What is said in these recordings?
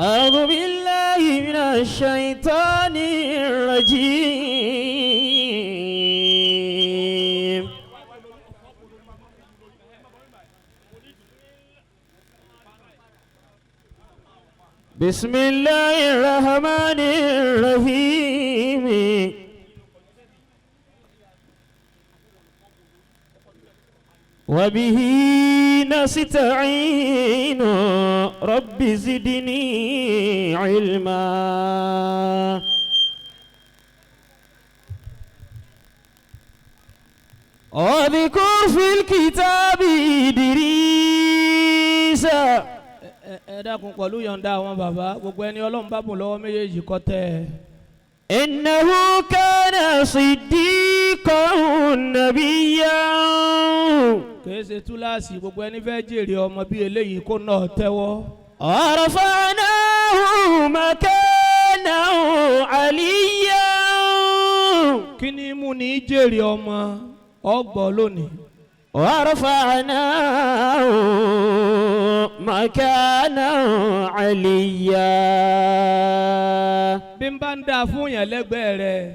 أعوذ بالله من الشيطان الرجيم. بسم الله الرحمن الرحيم. وبه نستعين، رب زدني علما. واذكر في الكتاب إدريس. Ẹ dákun, pẹ̀lú yọ̀ǹda àwọn bàbá, gbogbo ẹni Ọlọ́run bá bùn lọ́wọ́ méjèèjì kọ́ tẹ́ ẹ. إنه كان صديقا نبيا. Kìí ṣe túláàsì, gbogbo ẹni fẹ́ jèrè ọmọ bí eléyìí kó náà tẹ́wọ́. ورفعناه مكانا عليا. Kí ni mú ní jèrè ọmọ ọgbọ́ lónìí? ورفعناه مكانا عليا. Bí n bá ń dáa fún yàn lẹ́gbẹ̀ẹ́ rẹ̀,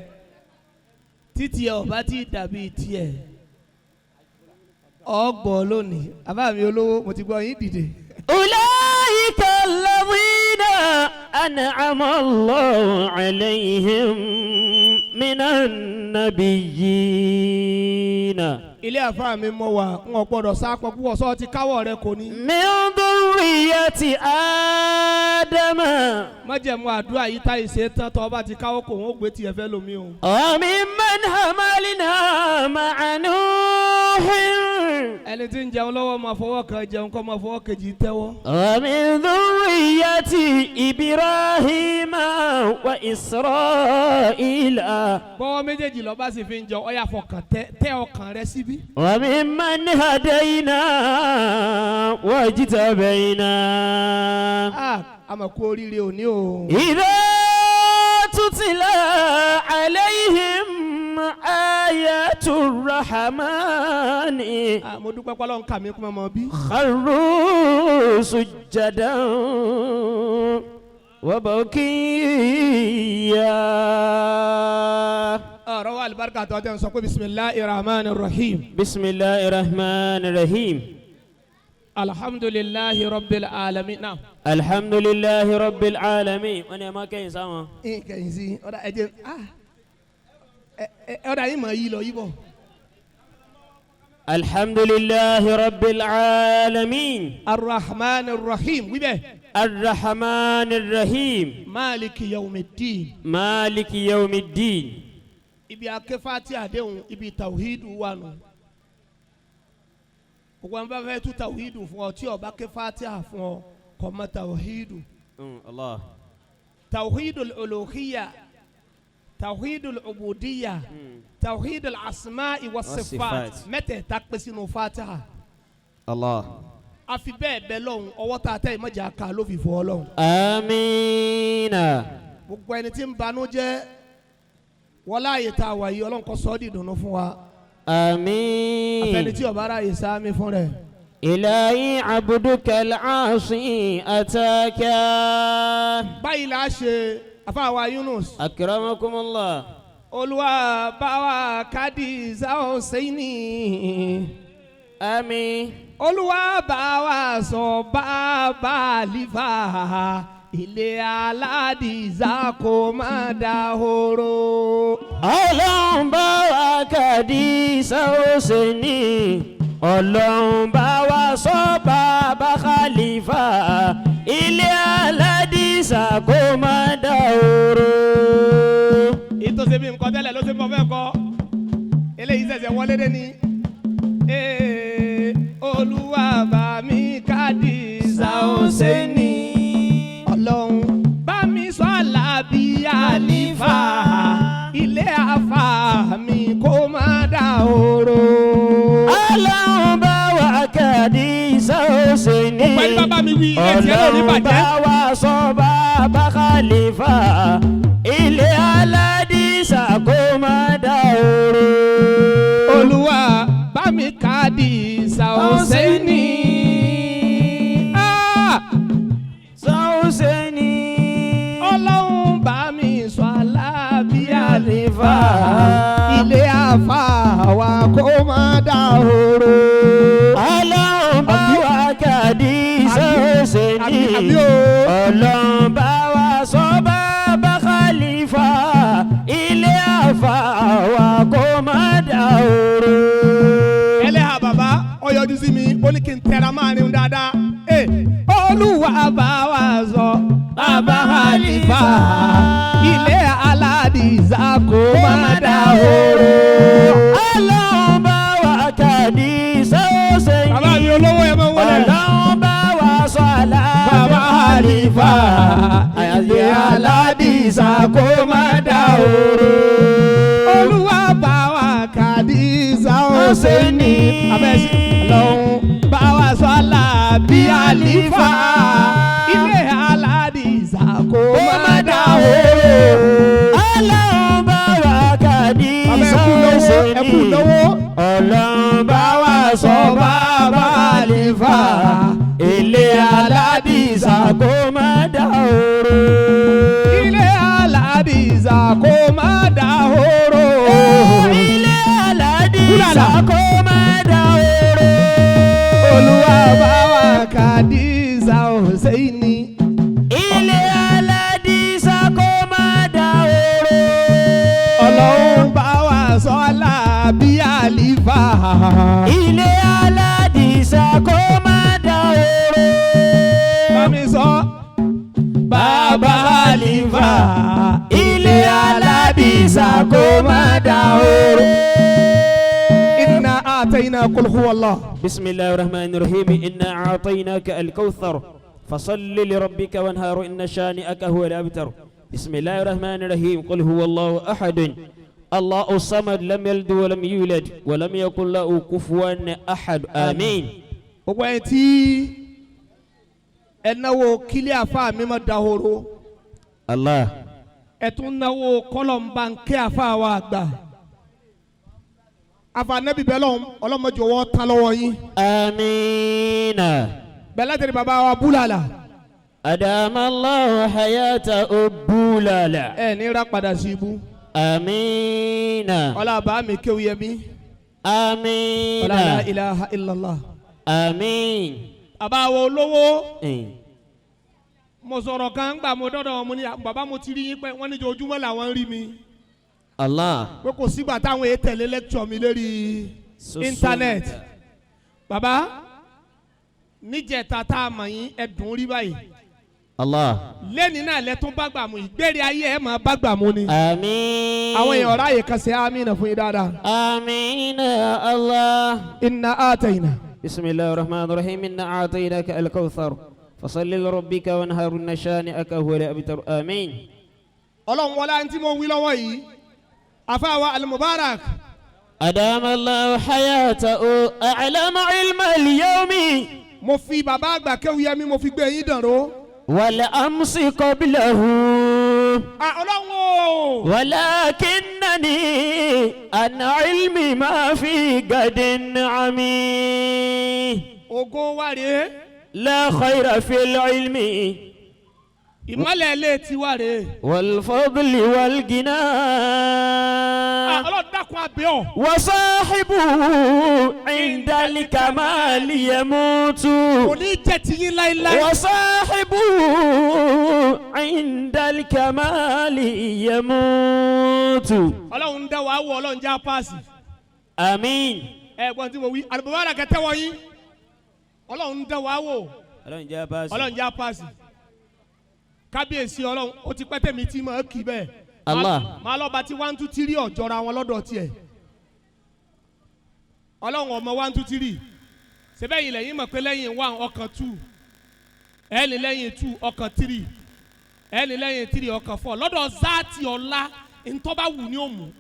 títí ẹ ọba tí dàbí tiẹ̀ ọgbọ́ lónìí. Àbá mi olówó, mo ti gbọ́ yín dìde. أولئك الذين أنعم الله عليهم من النبيين. Ilé àfa mi mọ wà, n ò gbọ́dọ̀ sápọ̀ púpọ̀, sọ ti káwọ́ rẹ kò ní. من ذرية آدم. Májẹ̀mú àdúrà yìí táyì ṣe tán, tọ́ ọba ti káwọ́ kò, wọ́n ó gbé tiẹ̀ fẹ́ lómi o. وممن حملنا مع نوح. Ẹni tí ń jẹun lọ́wọ́ máa fọwọ́ kan jẹun, kọ́ máa fọwọ́ kejì tẹ́wọ́. ومن ذرية إبراهيم وإسرائيل. Bọ́wọ́ méjèèjì lọ́ba sì fi ń jẹun, ọ̀yà fọkàn tẹ tẹ ọkàn rẹ síbí. وممن هدينا واجتبينا. A àmọ̀ kú oríire òní o. إذا تتلى عليهم آيات الرحمن A mo dúpẹ́ pálọ̀ ń kà mí kú mọ́ bí. خروا سجدا وبكيا. Ọ̀rọ̀ wa alibarika tó ọjọ́ ń sọ pé bisimilahi rahman rahim. بسم الله الرحمن الرحيم. Alhamdulilahi rabbil alamin náà. الحمد لله رب العالمين. وانا ما كاين سما. Kẹ̀yìn sí ọ̀dà ẹ̀jẹ̀ ọ̀dà yìí mọ̀ yí lọ yí bọ̀. الحمد لله رب العالمين. Arrahman rahim wíbẹ̀. الرحمن الرحيم. Maliki yawmiddin. مالك يوم الدين. Ibi akẹ́fà tí àdéhùn ibi tàwíìdù wà nù. Gbogbo àwọn bá fẹ́ tú tàwíìdù fún ọ, tí ọba kẹfà tí a fún ọ kò mọ tàwíìdù. الله. Tàwíìdù olóhìyà, tàwíìdù ubudiyya, tàwíìdù asma'i wa sifat. Wasifat. Mẹ́tẹ̀ẹ̀ta pé sínú fatiha. الله. Àfi bẹ́ẹ̀ bẹ́ẹ̀ lọ́hùn, ọwọ́ tá a tẹ́ ìmọ̀jà ká ló fi fọ́ ọ lọ́hùn. آمين. Gbogbo ẹni tí ń banú jẹ́ wọlé àyè tá a wà yìí, Ọlọ́run kó sọ ọ́ di ìdùnnú fún wa. آمين. Àfẹni tí ọba aráyè sáámi fún rẹ̀. إلهي عبدك العاصي أتاك. Báyìí là á ṣe àfàwà Yunus. أكرمكم الله. Olúwa báwa Kadiza Hussaini. آمين. Olúwa báwa sọ bàbá àlìfà, ilé aládìsá kò má dahoro. Ọlọ́run bá wa Kàdísà Hùsẹ́nì, Ọlọ́run bá wa sọ bàbá Khalifa, ilé aládìsá kó má dahoro. Ètò ṣe bí nǹkan tẹ́lẹ̀ ló ṣe mọ̀ fẹ́ kọ́, eléyìí ṣẹ̀ṣẹ̀ wọlé dé ni. Ee, Olúwa bá mi Kàdísà Hùsẹ́nì, Ọlọ́run bá mi sọ Àlàbí àlìfà, ilé àfà mi kó má dahoro. Ọlọ́run bá wa Kàdísà Hùsẹ́nì, Gbogbo ẹni bá bá mi wí, ilé tiẹ̀ náà ní Ọlọ́run bàjẹ́. bá wa sọ bàbá Khalifa, ilé aládìsá kó má dahoro. Olúwa bá mi Kàdísà Hùsẹ́nì. Ah! Hùsẹ́nì. Àmín o. Ọlọ́run bá wa sọ bàbá Khalifa, ilé àfà wa kó má dàhóró. Ẹlẹ́hà bàbá ó yọjú sí mi, ó ní kí n tẹra máa rin dáadáa. Ee, Olúwa bá wa sọ bàbá Khalifa, ilé aládìsá kó má dahoro. Ọlọ́run bá wa kàdí sọ́ọ̀sẹ̀ yìí. Bàbá mi olówó, ẹ máa ń wọlé. Ọlọ́run bá wa sọ àlàbí Bàbá Khalifa, ilé aládìsá kó má dahoro. Olúwa bá wa kàdí sọ́ọ̀sẹ̀ ní. Abẹ́sí lọ́hùn bá wa sọ àlàbí àlífà, ilé aládìsá kó má dahoro. Ọlọ́run bá wa kàdí Bàbá, ẹ kú náwó, sọ́ọ̀sẹ̀ ẹ kú yìí. náwó. Ọlọ́run bá wa sọ bàbá Khalifa, ilé aládìsá kó má dahoro. Ilé aládìsá kó má dahoro. Ilé aládìsá Búlàlà. kó má dahoro. Olúwa bá wa kàdísà Hùsẹ́ìnì. Ilé aládìsá kó má dahoro. Ọlọ́run bá wa sọ́lá bí àlífà. Ilé aládìsá kó má dahoro. Bámi sọ Bàbá Khalifa, ilé aládìsá kó má dahoro. Inna atayna qul huwa Allah. بسم الله الرحمن الرحيم. إنا أعطيناك الكوثر، فصل لربك وانهار، إن شانئك هو الأبتر. بسم الله الرحمن الرحيم. قل هو الله أحد، الله الصمد، لم يلد ولم يولد ولم يكن له كفوا أحد. آمين. Gbogbo ẹ tí ẹ náwó kílí àfa mi má dahoro. الله. Ẹ tún náwó kọlọ̀nbankẹ́ àfa wa àgbà. Àfa nẹ́bí bẹ́ẹ̀ lọ́hùn, ọlọ́mọdé wọ́ tán lọ́wọ́ yín. آمين. Bẹ́ẹ̀ látẹ̀lé bàbá wa búlàlà. أدام الله حياته بولالا. Ẹ ní ra padà sí ibú. آمين. Ọlá bá mi kéwù yẹmí. آمين. Ọlá la ilaha illallah. آمين. Bàbá wa olówó, إيه. mo sọ̀rọ̀ kan gbà mo dọ́dọ̀ wọn, mo ní bàbá, mo ti rí yín pẹ́. Wọ́n ní ojoojúmọ́ làwọn ń rí mi, الله. pé kò sígbà táwọn èyí tẹ̀lé lecture mi lérí internet. Bàbá, níjẹta tá a mọ̀ yín, ẹ dùn ún rí báyìí. الله. Lẹ́ni náà lẹ́tún bá gbà mú, ìgbére ayé ẹ̀ máa bá gbà mú ni. آمين. Àwọn èèyàn ọ̀rá yìí kan ṣe amínà fún yín dáadáa. آمين يا الله. Inna atayna. بسم الله الرحمن الرحيم. إنا أعطيناك الكوثر، فصل لربك وانهر، إن شانئك هو الأبتر. آمين. Ọlọ́run wọlé àǹtí mo wí lọ́wọ́ yìí, àfàwà al-Mubarak. أدام الله حياته، أعلم علم اليوم Mo fi bàbá àgbà kéwù yẹmi, mo fi gbé yín dànró. والأمس قبله. Ah, Ọlọ́run o. ولكنني عن علم ما في غد عمي. Ògo wa rèé. لا خير في العلم Ìmọ̀lẹ̀ ilé tiwa rèé. والفضل والغنى. Ah, Ọlọ́run dákun, abẹ́ ọ. وصاحبه عند الكمال يموت. Kò ní jẹ́ ti yín láéláé. وصاحبه عند الكمال يموت. Ọlọ́run dá wa wọ, Ọlọ́run já paasi. آمين. Ẹ gbọ́n tí mo wí, Al-Mubarak kẹtẹ́ wọ̀nyí. Ọlọ́run dá wa wò. Ọlọ́run jẹ́ paasi. Ọlọ́run já paasi. Kábíyèsí Ọlọ́run, ó ti pẹ́ tẹ̀mí tí mo kì í bẹ́ẹ̀. Allah. Máa lọ́ba tí one two three ọ̀jọ́ra wọn lọ́dọ̀ tiẹ̀. Ọlọ́run ọmọ one two three. Sẹ́bẹ̀ yìí lẹ́yìn mọ̀ pé lẹ́yìn one ọkàn two. Ẹ̀ ní lẹ́yìn two ọkàn three. Ẹ̀ ní lẹ́yìn three ọkàn four. Lọ́dọ̀ záàtì ọ̀la, ntọ́ba wù ní òmù.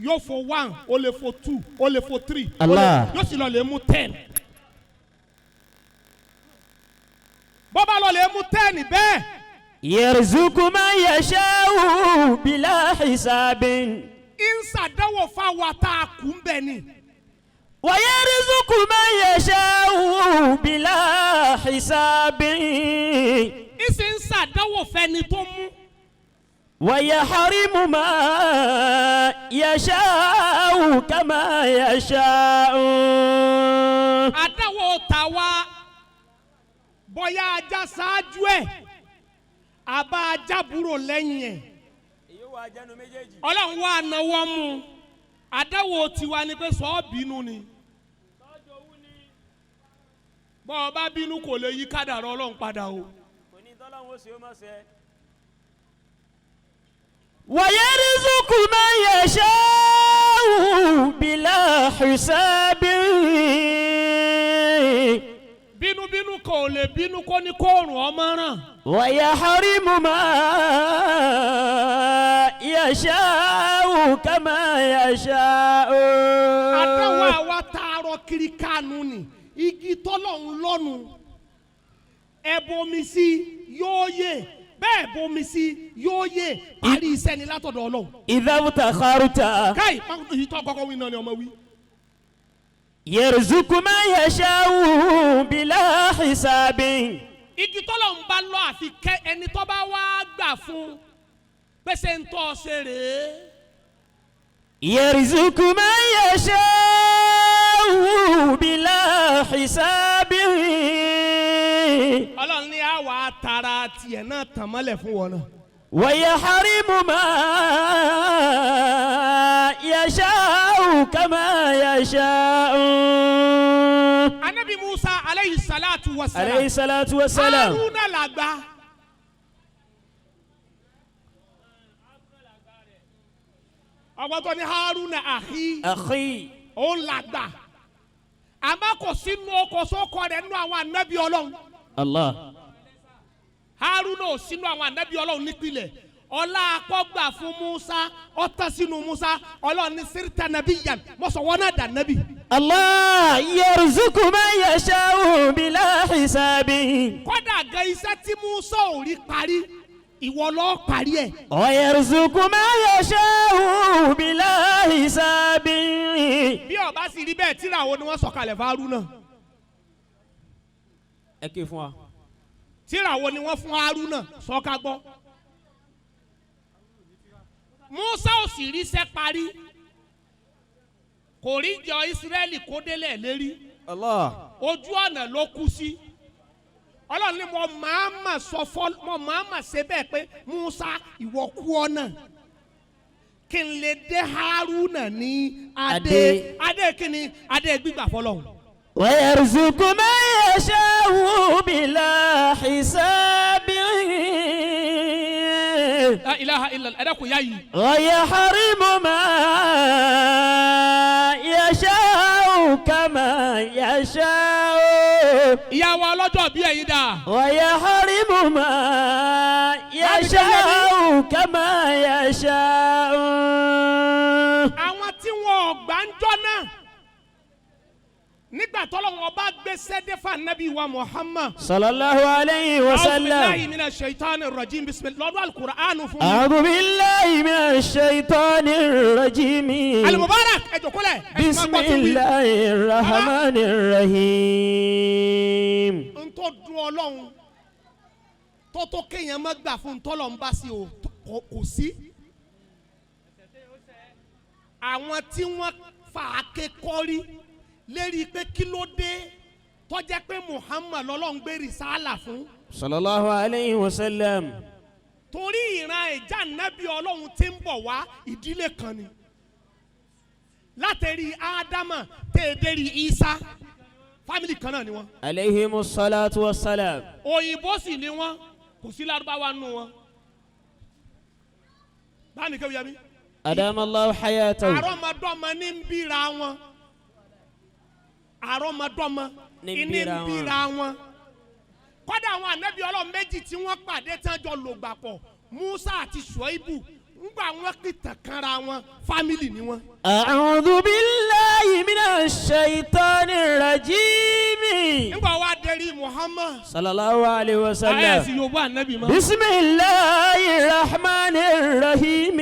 Yóò fo one, ó lè fo two, ó lè fo three. Allah. Yóò sì lọ lè mú 10. Bọ́bá lọ lè mú 10 bẹ́ẹ̀. يرزق من يشاء بلا حساب. Ń ṣàdánwò fáwa tá a kú ń bẹ̀ ni. ويرزق من يشاء بلا حساب. Ń sì ń ṣàdánwò fẹ́ni tó mú. ويحرم ما يشاء كما يشاء. Àdánwò tàwa. Bóyá ajá ṣáájú ẹ̀, àbá ajá búrò lẹ́yìn ẹ̀. Èyí wà jẹnu méjèèjì. Ọlọ́run wá náwó mú un. Àdáwò tiwa ni pé sọ́ọ́ bínú ni. Bọ́ ọ bá bínú kò lè yí kádàrá Ọlọ́run padà o. Kò ní tọ́lọ́run ó ṣe ó má ṣe. ويرزق من يشاء بلا حساب. Bínúbínú kò lè bínú kó ní kóòrùn ọmọ ràn. ويحرم ما يشاء كما يشاء. Àdáwò àwa taarọ kiri kánú ni igi tọ́lọ́run lọ́nu. Ẹ bomi sí yóò yè, bẹ́ẹ̀ bomi sí yóò yè, parí iṣẹ́ ni látọ̀dọ̀ Ọlọ́run. إذا افتخرت Káì èyí tó kọ́kọ́ wí náà ni ọmọ wí. يرزق من يشاء بلا حساب. Igi tọ́lọ́run bá lọ àfi kẹ́ ẹni tó bá wá gbà fún pèsè ń tọ́ ọ ṣe rèé. يرزق من يشاء بلا حساب. Ọlọ́run ní àwa tara tiẹ̀ náà tàn mọ́lẹ̀ fún wọn náà. ويحرم ما يشاء كما يشاء. Anabi Musa aleyhi salatu wa salam. عليه الصلاة والسلام. Haruna làgbà. Ọgbọ́n tó ní Haruna àhí أخي. òun làgbà. Àmọ́ kò sínú ọkọ̀ sókọ rẹ̀ nínú àwọn anabi Ọlọ́run. Allah. Haruna ò sínú àwọn anabi Ọlọ́run nípìnlẹ̀. Ọlá akọ́gbà fún Musa, ọtá sínú Musa, Ọlọ́run ní sírìtà nàbí yàn, mọ̀sọ̀wọ́n náà dà nàbí. الله يرزق من يشاء بلا حساب. Kọ́dà gan iṣẹ́ tí Musa ò rí parí, ìwọ ló parí ẹ̀. ويرزق من يشاء بلا حساب. Bí ó bá sì rí bẹ́ẹ̀, tíra wo ni wọ́n sọ̀kalẹ̀ fún Haruna? Ẹ ké fún wa. Tíra wo ni wọ́n fún Haruna? Sọ́ka gbọ́. Musa ò sì ríṣẹ́ parí, kò rí jọ Ísírẹ́lì kó délẹ̀ lérí. Allah. Ojú ọ̀nà ló kú sí. Ọlọ́run ní mo máa mà sọ fọ́, mo máa mà ṣe bẹ́ẹ̀ pé Musa ìwọ kú ọ̀nà kí n lè dé Haruna ní adé Adé. adé kí ni adé gbígbà fọlọ́hún. ويرزق من يشاء بلا حساب. La ilaha illallah, ẹ̀dá kò yá yìí. ويحرم ما يشاء كما يشاء. Ìyá wa ọlọ́jọ́ bí ẹ̀yin dà. ويحرم ما يشاء كما يشاء. Àwọn tí wọn ò gbà ń jọ náà nígbà tọ́lọ́run ọba gbé sẹ́dẹ́fà nàbí wa Muhammad. صلى الله عليه A'udhu billahi وسلم. minash shaitani rajim, bismillah lọ́dún alukur'anu fún mi. أعوذ بالله من الشيطان الرجيم. Al-Mubarak ẹ jókòó lẹ̀. Ẹ sì máa بسم gbọ́ tí wí. الله الرحمن الرحيم. N tó dùn Ọlọ́run tó tó kéèyàn má gbà fún tọ́lọ̀ ń bá sí o kò sí. Àwọn tí wọ́n fà á ké kọ́rí lérí pé kí ló dé tó jẹ́ pé Muhammad lọ́lọ́run gbé rìsáàlà fún. صلى الله عليه وسلم. Torí ìran ìjà nábì Ọlọ́run tí ń bọ̀ wá ìdílé kan ni. Látẹ̀rí Ádámà tẹ̀ẹ́dẹ́rì Ìsá, family kan náà ni wọ́n. عليهم الصلاة والسلام. Òyìnbó sì ni wọ́n, kò sí lárúbáwá nù wọn. Báàmì kéwìyà mi. أدام الله حياته. Àrọ́mọdọ́mọ ní ń bíra wọn, àrọ́mọdọ́mọ Ní ń ní ń bíra wọn. bíra wọn. Kọ́dà àwọn ànábì Ọlọ́run méjì tí wọ́n pàdé tí wọ́n jọ lògbà pọ̀, Musa àti Ṣuaibu, ńgbà wọn kìtàn kanra wọn, family ni wọn. أعوذ بالله من الشيطان الرجيم. Ńgbà wa dẹ̀rí Muhammad. صلى الله عليه Ayé وسلم. sì yóò bá ànábì mọ́. بسم الله الرحمن الرحيم.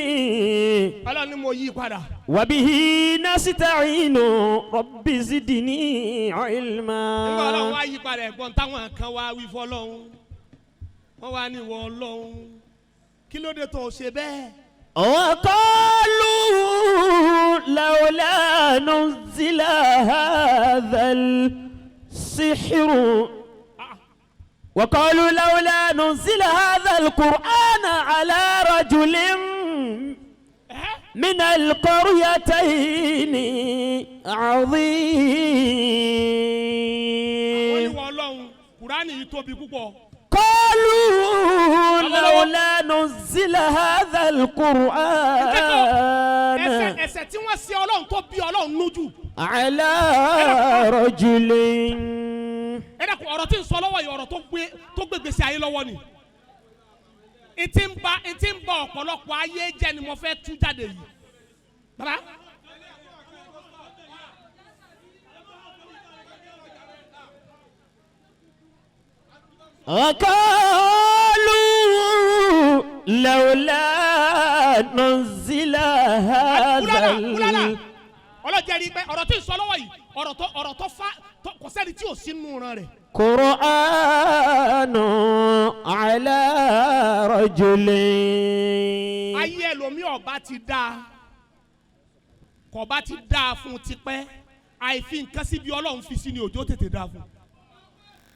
Ọlọ́run ni mo yí padà. وبه نستعين رب زدني Nígbà Ọlọ́run علما. wá yí padà, ẹ̀gbọ́n táwọn kan wá wí fọlọ́run, wọ́n wá ní ìwọ Ọlọ́run kí ló dé tó o ṣe bẹ́ẹ̀. وقالوا لولا نزل هذا السحر. وقالوا لولا نزل هذا القرآن على رجل من القريتين Wọ́n ní عظيم. wọ́n Ọlọ́run, Kùránì yìí tóbi púpọ̀. قالوا لولا نزل هذا القرآن Ẹsẹ̀ ẹsẹ̀ tí wọ́n ṣe Ọlọ́run tó bí Ọlọ́run nújù. على رجل. Ẹ dẹ́kun, ọ̀rọ̀ tí ń sọ lọ́wọ́ yìí, ọ̀rọ̀ tó gbé gbèsè ayé lọ́wọ́ ni. Ntí ń ba ọ̀pọ̀lọpọ̀ ayé jẹ́ ni mo fẹ́ tú jáde yìí. Bàbá. وقالوا لولا نزل هذا Kúlálà kúlálà, ọlọ́jẹ́ rí i pé ọ̀rọ̀ tí ń sọ lọ́wọ́ yìí, ọ̀rọ̀ tó fa kò sẹ́ni tí ò sí nù ran rẹ̀. القرآن على رجل. Ayé ẹlòmíì ọba ti dáa, kọba ti dáa fún un tipẹ́, àìfi nǹkan síbi Ọlọ́run fi sí ni òjò tètè dáa fún un.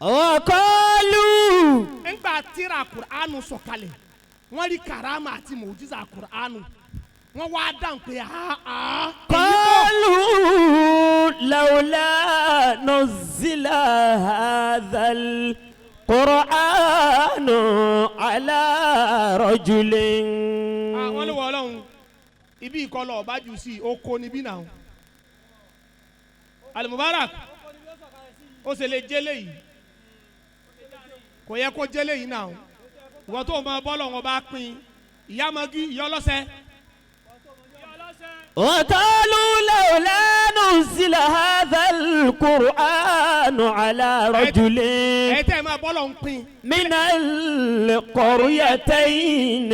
وقالوا Ńgbà tíra Kùránù sọ̀kalẹ̀, wọ́n rí karama àti mùjísà Kùránù, wọ́n wá dáhùn pé àá èyí kọ́. قالوا لولا نزل هذا القرآن على رجل. Àwọn ló wọ Ọlọ́run ibi ìkọlọ ọba jù sí oko níbí náà. Alimubarak, ó sì lè jẹ́lé yìí, kò yẹ kó jẹ́lé yìí náà. Ìwọ tó máa bọ́lọ̀ wọn bá pín ìyá mọ́gí, ìyá ọlọ́sẹ̀. وقالوا لولا نزل هذا القرآن على رجل Ẹ tẹ́ ẹ máa bọ́lọ̀ ń pín. من القريتين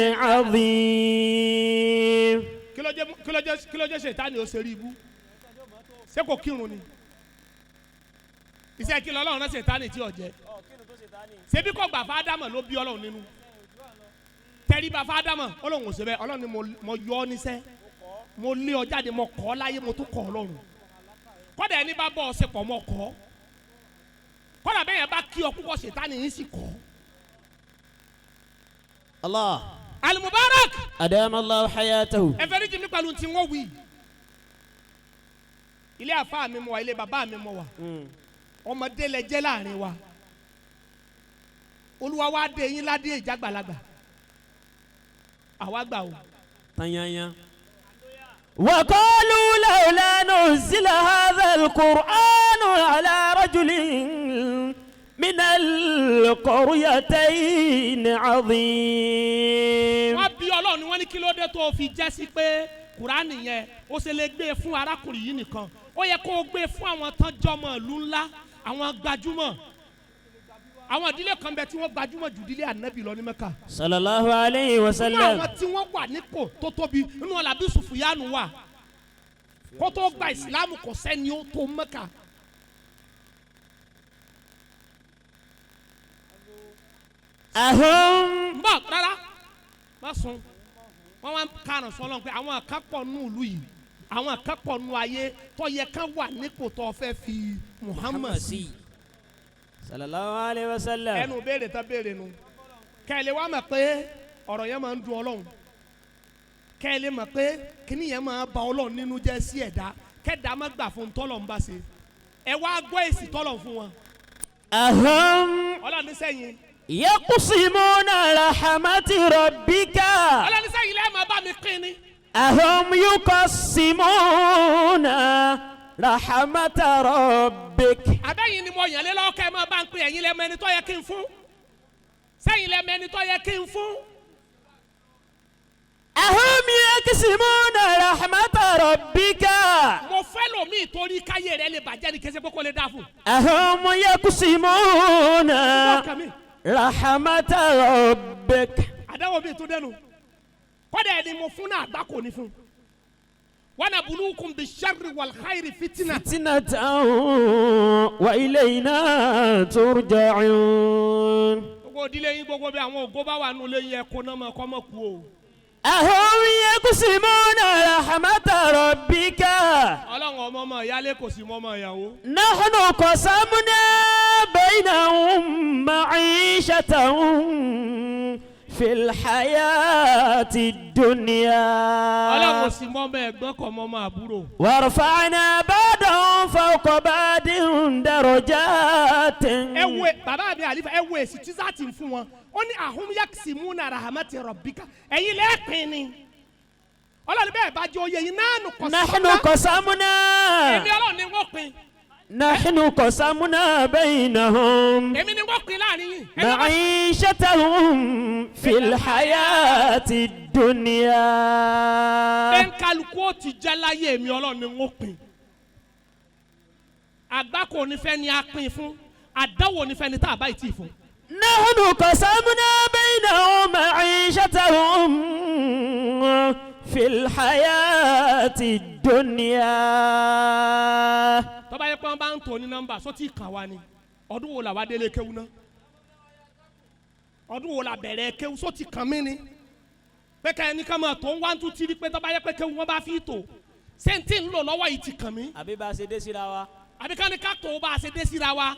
عظيم. Kí ló jẹ́ ṣètánì ó ṣe rí ibú? Ṣé kò kírun ni? Iṣẹ́ kí lọ́lọ́run náà ṣètánì tí ò jẹ́? Ṣebí kò gbà fáádámọ̀ ló bí Ọlọ́run nínú? Tẹríba fáádámọ̀, Ọlọ́run ò ṣe bẹ́ẹ̀. Ọlọ́run ni mo yọ ọ́ níṣẹ́, mo lé ọ jáde, mo kọ́ ọ láyé, mo tún kọ́ ọ lọ́run. Kọ́dà ẹni bá bọ́ ọ ṣe pọ̀, mo kọ́. Kọ́dà bẹ́ẹ̀ yẹn bá kí ọ púpọ̀, ṣètánì yín sì kọ́. الله. Alimubarak. أدام الله حياته. Ẹ fẹ́ ní jìnnì pẹ̀lú tí wọ́n wí. Ilé àfa mi mọ̀ wá, ilé bàbá mi mọ̀ wá, ọmọdé lẹ jẹ́ láàrin wa. Olúwa wa dé yín ládé ìjàgbàlagbà, àwa gbà o. Tanyanya. وقالوا لولا نزل هذا القرآن على رجل من القريتين عظيم. Wọ́n bí Ọlọ́run ni, wọ́n ní kí ló dé tó fi jẹ́ sí pé Kùránì yẹn ó ṣe lè gbé e fún arákùnrin yìí nìkan? Ó yẹ kó o gbé e fún àwọn tán jọmọ ìlú ńlá, àwọn gbajúmọ̀, àwọn ìdílé kan bẹ tí wọ́n gbajúmọ̀ jù ìdílé Ànábì lọ ní Mẹ́kà. صلى الله عليه Nínú وسلم. àwọn tí wọ́n wà nípò tó tóbi nínú wọn làbí Sùfìyánù wà. Kó tó gba Ìsìlámù, kò sẹ́ni ó tó Mẹ́kà. أهم N bọ̀ rárá, má sun. Wọ́n wá ń karùn sọ́lọ́n pé àwọn kan pọ̀ nù ìlú yìí, àwọn kan pọ̀ nù ayé tó yẹ kán wà nípò tó fẹ́ fi Muhammad sí. صلى الله عليه وسلم. Ẹnu béèrè tán béèrè nu, kẹ́lẹ́ wá mọ̀ pé ọ̀rọ̀ yẹn máa ń dùn Ọlọ́run, kẹ́lẹ́ mọ̀ pé kíní yẹn máa ba Ọlọ́run nínú jẹ́ sí ẹ̀dá, kẹ́dá má gbà fún tọ́lọ̀ ń bá ṣe. Ẹ wá gbọ́ èsì tọ́lọ̀ fún wọn. أهم Ọlọ́run ní sẹ́yìn. يقسمون رحمة ربك. Ọlọ́run ní sẹ́yìn lẹ́ẹ̀ máa bá mi pín ni. أهم يقسمون رحمة ربك. Àbẹ́yìn ni mo yàn lé lọ́wọ́ kẹ́ ẹ máa bá ń pín? Ẹ̀yin lẹ́mọ ẹni tó yẹ kí n fún? Sẹ́yìn lẹ́mọ ẹni tó yẹ kí n fún? أهم يقسمون رحمة ربك. Mo fẹ́ lòmíì torí káyé rẹ lè bàjẹ́ ni, kẹsẹ́ pé kó lè dáa fún. أهم يقسمون Ọkàn mi. رحمة ربك. Àdáwọ̀ mi tó dẹnu kọ́dà, ẹni mo fún náà àgbá kò ní fún. Wanabulukum bisharri wal khairi fitina. فتنة وإلينا ترجعون. Gbogbo ìdílé yín, gbogbo bí àwọn ògo bá wà nù lé yín, ẹ̀kọ́ náà mọ̀ kọ́ mọ̀ kú o. أهم يقسمون رحمة ربك Ọlọ́run ọmọ ọmọ ìyálé kò sí mọ́ ọmọ ìyàwó. نحن قسمنا بينهم معيشتهم في الحياة Ọlọ́run الدنيا sì mọ́ ọmọ ẹ̀gbọ́n kọ̀ mọ́ ọmọ àbúrò. ورفعنا بعضهم فوق بعض درجات Ẹ wo bàbá mi àlífà, ẹ wo èsì tí sáà ti ń fún wọn. Ó ní أهم يقسمون رحمة ربك, ẹ̀yin lẹ́ẹ̀pin ni. Ọlọ́run bẹ́ẹ̀ bá jẹ́ oyè yín náà nù kọ̀ نحن قسمنا Èmi Ọlọ́run ni wọ́n pin. نحن قسمنا بينهم Èmi ni wọ́n pin láàrin yín. Ẹni bá- معيشتهم في الحياة الدنيا. Bẹ́ńkálukú ó ti jẹ́ láyé, èmi Ọlọ́run ni wọ́n pin. Àgbákò onífẹ́ ni a pin fún, àdánwò onífẹ́ ni tá a bá yìí tì fún. نحن قسمنا بينهم معيشتهم في الحياة الدنيا. Tọ́ba yẹ pé wọ́n bá ń tò ní nọ́mbà sọ́tì kàn wá ni, ọdún wo la wá délé kéwú ná? Ọdún wo la bẹ̀rẹ̀ kéwú? Sọ́tì kàn mí ni pé ká ẹni ká máa tó ń 1 2 3, pé tọ́ba yẹ pé kéwú wọ́n bá fi tò, ṣé n tí ń lò lọ́wọ́ yìí ti kàn mí? Àbí bá a ṣe dé síra wa. Àbí ká ní ká tó bá a ṣe dé síra wa,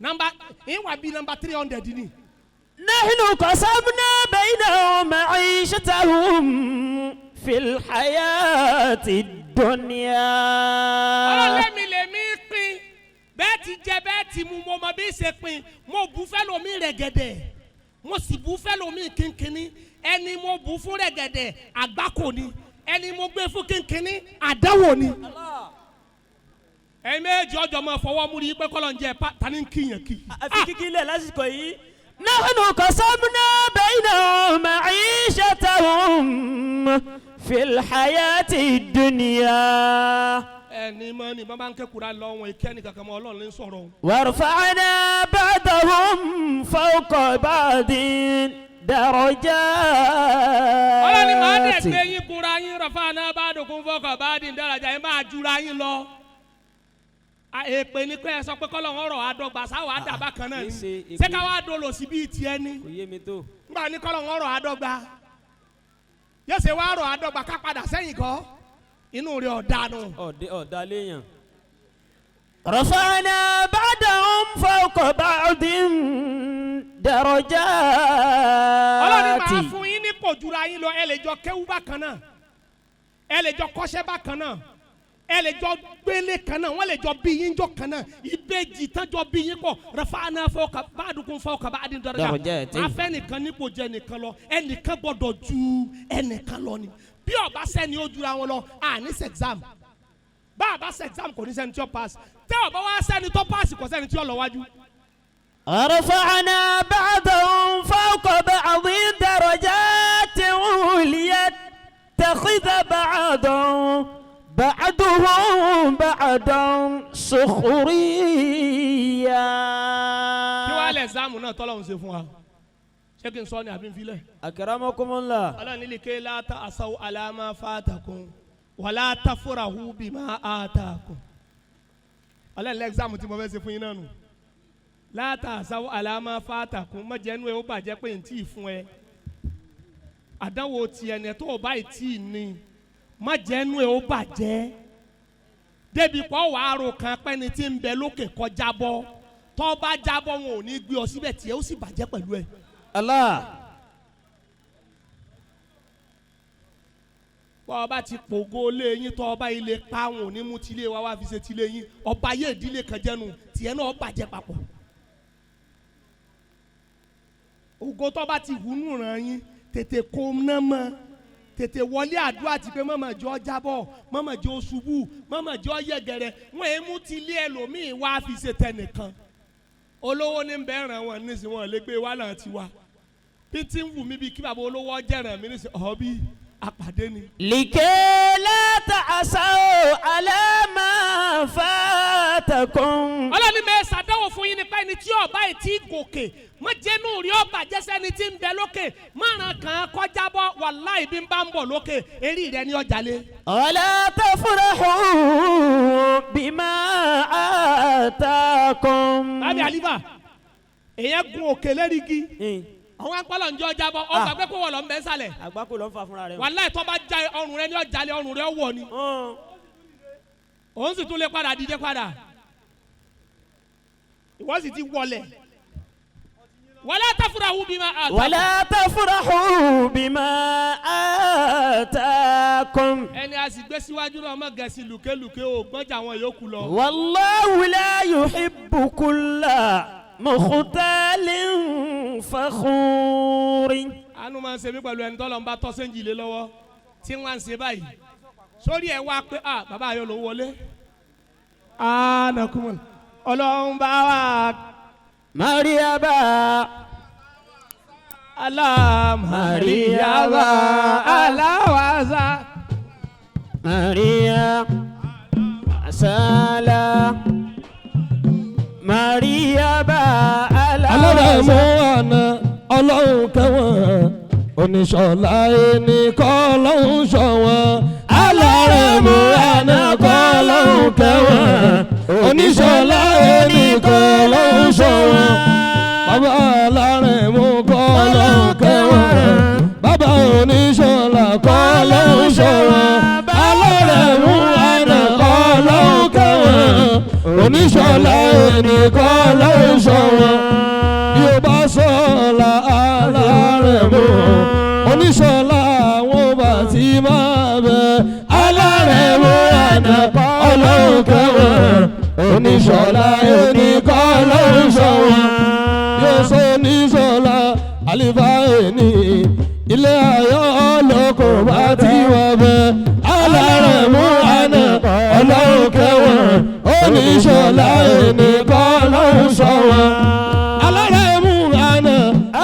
nọ́mbà ìwà bíi nọ́mbà 300 ni. نحن قسمنا بينهم معيشتهم في الحياة الدنيا. Ọlọ́lẹ́mi lèmi pín bẹ́ẹ̀ ti jẹ bẹ́ẹ̀ ti mu, mo mọ bí ṣe pín. Mo bù fẹ́ lomi rẹ̀gẹ̀dẹ̀, mo sì bù fẹ́ lomi kínkínní. Ẹni mo bù fún rẹ̀gẹ̀dẹ̀, àgbákò ni. Ẹni mo gbé fún kínkínní, àdánwò ni. Ẹ̀yin méjì ọjọ́ máa fọwọ́ múri pé kọ́lọ̀ ń jẹ pa tani ń kíyàn kí. Àfi kíkí lẹ̀ lásìkò yìí. نحن قسمنا بينهم معيشتهم في الحياة الدنيا. Ẹni mọ́ ni bàbá ń kékura lọ wọn ìkẹ́ni kankan mọ́, Ọlọ́run ní sọ̀rọ̀ o. ورفعنا بعضهم فوق بعض Ọlọ́ni máa dẹ̀ درجات. gbé yín kunra yín رفعنا بعضكم فوق بعض درجات, yín máa jura yín lọ. Èpè ni pé ẹ sọ pé kọ́lọ́ ọ̀rọ̀ àdọ́gba sáwọ́ àdàbà kan náà Kì ni. í ṣe èpè. Ṣé ká wá dolo sí bíi tiẹ̀ ni? Kò yé mi tó. Ngbà ní kọ́lọ́ ọ̀rọ̀ àdọ́gba yóò ṣe wá ọ̀rọ̀ àdọ́gba ká padà sẹ́yìn kọ́ inú rẹ̀ ọ̀dànù. Ọ̀dẹ ọ̀dà léèyàn. رفعنا بعضهم فوق بعض Ọlọ́ni máa درجات. fún yín ní kò jura yín lọ. Ẹ lè jọ kéwú bákan náà, ẹ lè jọ kọ́ṣẹ́ bákan náà, ẹ lè jọ gbélé kan náà, wọ́n lè jọ bí yín jọ kan náà, ìbejì tán jọ bí yín pọ̀. رفعنا فوق بعضكم فوق بعض درجات. درجات. Afẹ́ nìkan nípò jẹ nìkan lọ, ẹnìkan gbọ́dọ̀ ju ẹnìkan lọ ni. Bí ọba sẹ́ni ó jura wọn lọ, àní ṣe exam. Bá a bá ṣe exam, kò ní sẹ́ni tí ó pass. Tẹ́ ọba wá sẹ́ni tó pass, kò sẹ́ni tí ó lọ wájú. رفعنا بعضهم فوق بعض درجات ليتخذ بعضهم بعضهم بعضا سخريا. Kí wàá lẹ̀ exam náà tọ́lọ́run ṣe fún wa? Ṣé kí n sọ ni àbí n filẹ̀? أكرمكم الله. Ọlọ́run ní لكي لا تأسوا على ما فاتكم ولا تفرحوا بما آتاكم. Ọlọ́run lẹ́ exam tí mo fẹ́ ṣe fún yín náà nù. لا تأسوا على ما فاتكم, mọ̀jẹ̀nu ẹ̀ ó bàjẹ́ pé n tí ì fún ẹ. Àdánwò tiẹ̀ ní ẹ̀ tó o báyìí tí ì ní, mọ̀jẹ̀nu ẹ̀ ó bàjẹ́ débi kọ́ wàá ro kan pẹ́ni tí ń bẹ lókè kọ́ jábọ́. Tọ́ bá jábọ́, wọn ò ní gbé ọ síbẹ̀, tiẹ̀ ó sì bàjẹ́ pẹ̀lú ẹ̀. Allah. Bọ́ ọba ti pògo lé yín, tọ́ ọba ilé pa, wọn ò ní mú tilé wa wá fi ṣe tilé yín. Ọba yé ìdílé kan jẹ́nu tiẹ̀ náà bàjẹ́ papọ̀. Ògo tó bá ti wùnú ràn yín, tètè kó ná mọ́, tètè wọlé àdúrà ti pé mọ̀mọ́ jọ jábọ̀, mọ̀mọ́ jọ ṣubú, mọ̀mọ́ jọ yẹ̀gẹ̀rẹ̀. Wọ́n èé mú tilé ẹlòmíì wá fi ṣe tẹnìkan. Olówó ní bẹ́ẹ̀ ràn wọ́n nísìnyí, wọ́n lè gbé wá náà tiwa bí tí ń wù mí bí kí bàbá olówó jẹ̀ràn mí nísìnyí ọ̀ bí apàdé ni. لكي لا تأسوا على ما فاتكم. Ọlọ́ni mẹ́ ṣàdánwò fún yín nípa ẹni tí ọba yìí ti gòkè, mọ̀jẹ̀nù rí ọba jẹ́sẹ̀ ẹni tí ń bẹ lókè márùn kan kọjá bọ́. Wàláì, bí ń bá ń bọ̀ lókè, eré rẹ ní ọjà lé. ولا تفرحوا بما آتاكم. Bábí àlífà, èèyàn gun òkè lẹ́rìgì. Àwọn akpọ́lọ̀ ń jẹ́ ọjà bọ́ ọgbà pé kó wọ̀ lọ ń bẹ́ sálẹ̀. Àgbákò ló ń fa fúnra rẹ̀. Wàláì tó bá já ọrùn rẹ ní ọjàlẹ̀ ọrùn rẹ wọ̀ ni. Òun sì tún lè padà dìde padà. Ìwọ sì ti wọlẹ̀. Wala tafrahu bima atakum. Wala tafrahu bima atakum. Ẹni a sì gbé síwájú náà ọmọ gẹ̀ẹ́sì lùkélùké o gbọ́njà àwọn yòókù lọ. Wallahu la yuhibbu kulla mukhtalin fakhurin. Àánú máa ń ṣe mí pẹ̀lú ẹni tọ́lọ́ ń bá tọ́ séńjì lé lọ́wọ́ tí wọ́n ń ṣe báyìí. Sórí ẹ̀ wá pé ah bàbá ayọ̀ ló wọlé. Anakumul ọlọ́run bá wa. Mariaba. Alamariaba alawasa. Maria sala. Mariaba Alárẹ̀mú alawasa. àná ọlọ́run kẹwọn oníṣọ́lá ẹni kọ́ lọ́hún ṣọ̀wọ́n. Alárẹ̀mú àná kọ́ lọ́hún kẹwọn oníṣọ́lá ẹni kọ́ lọ́hún ṣọ̀wọ́n. Bàbá alárẹ̀mú kọ́ lọ́hún kẹwọn bàbá oníṣọ́lá kọ́ lọ́hún ṣọ̀wọ́n. Alárẹ̀mú àná kọ́ lọ́hún kẹwọn oníṣọ́lá ẹni kọ́ lọ́hún ṣọ̀wọ́n. Bí o bá sọ̀la alárẹ̀mú oníṣọ́lá àwọn bá ti máa bẹ. Alárẹ̀mú àná ọlọ́run kẹwọn oníṣọ́lá ẹni kọ́ lọ́hún ṣọ̀wọ́n. Yóò sọ oníṣọ́lá àlìfá ẹni ilé ayọ̀ ọlọ́kọ̀ bá ti wà bẹ. Alárẹ̀mú àná ọlọ́run kẹwọn oníṣọ́lá ẹni kọ́ lọ́hún ṣọ̀wọ́n. Alárẹ̀mú àná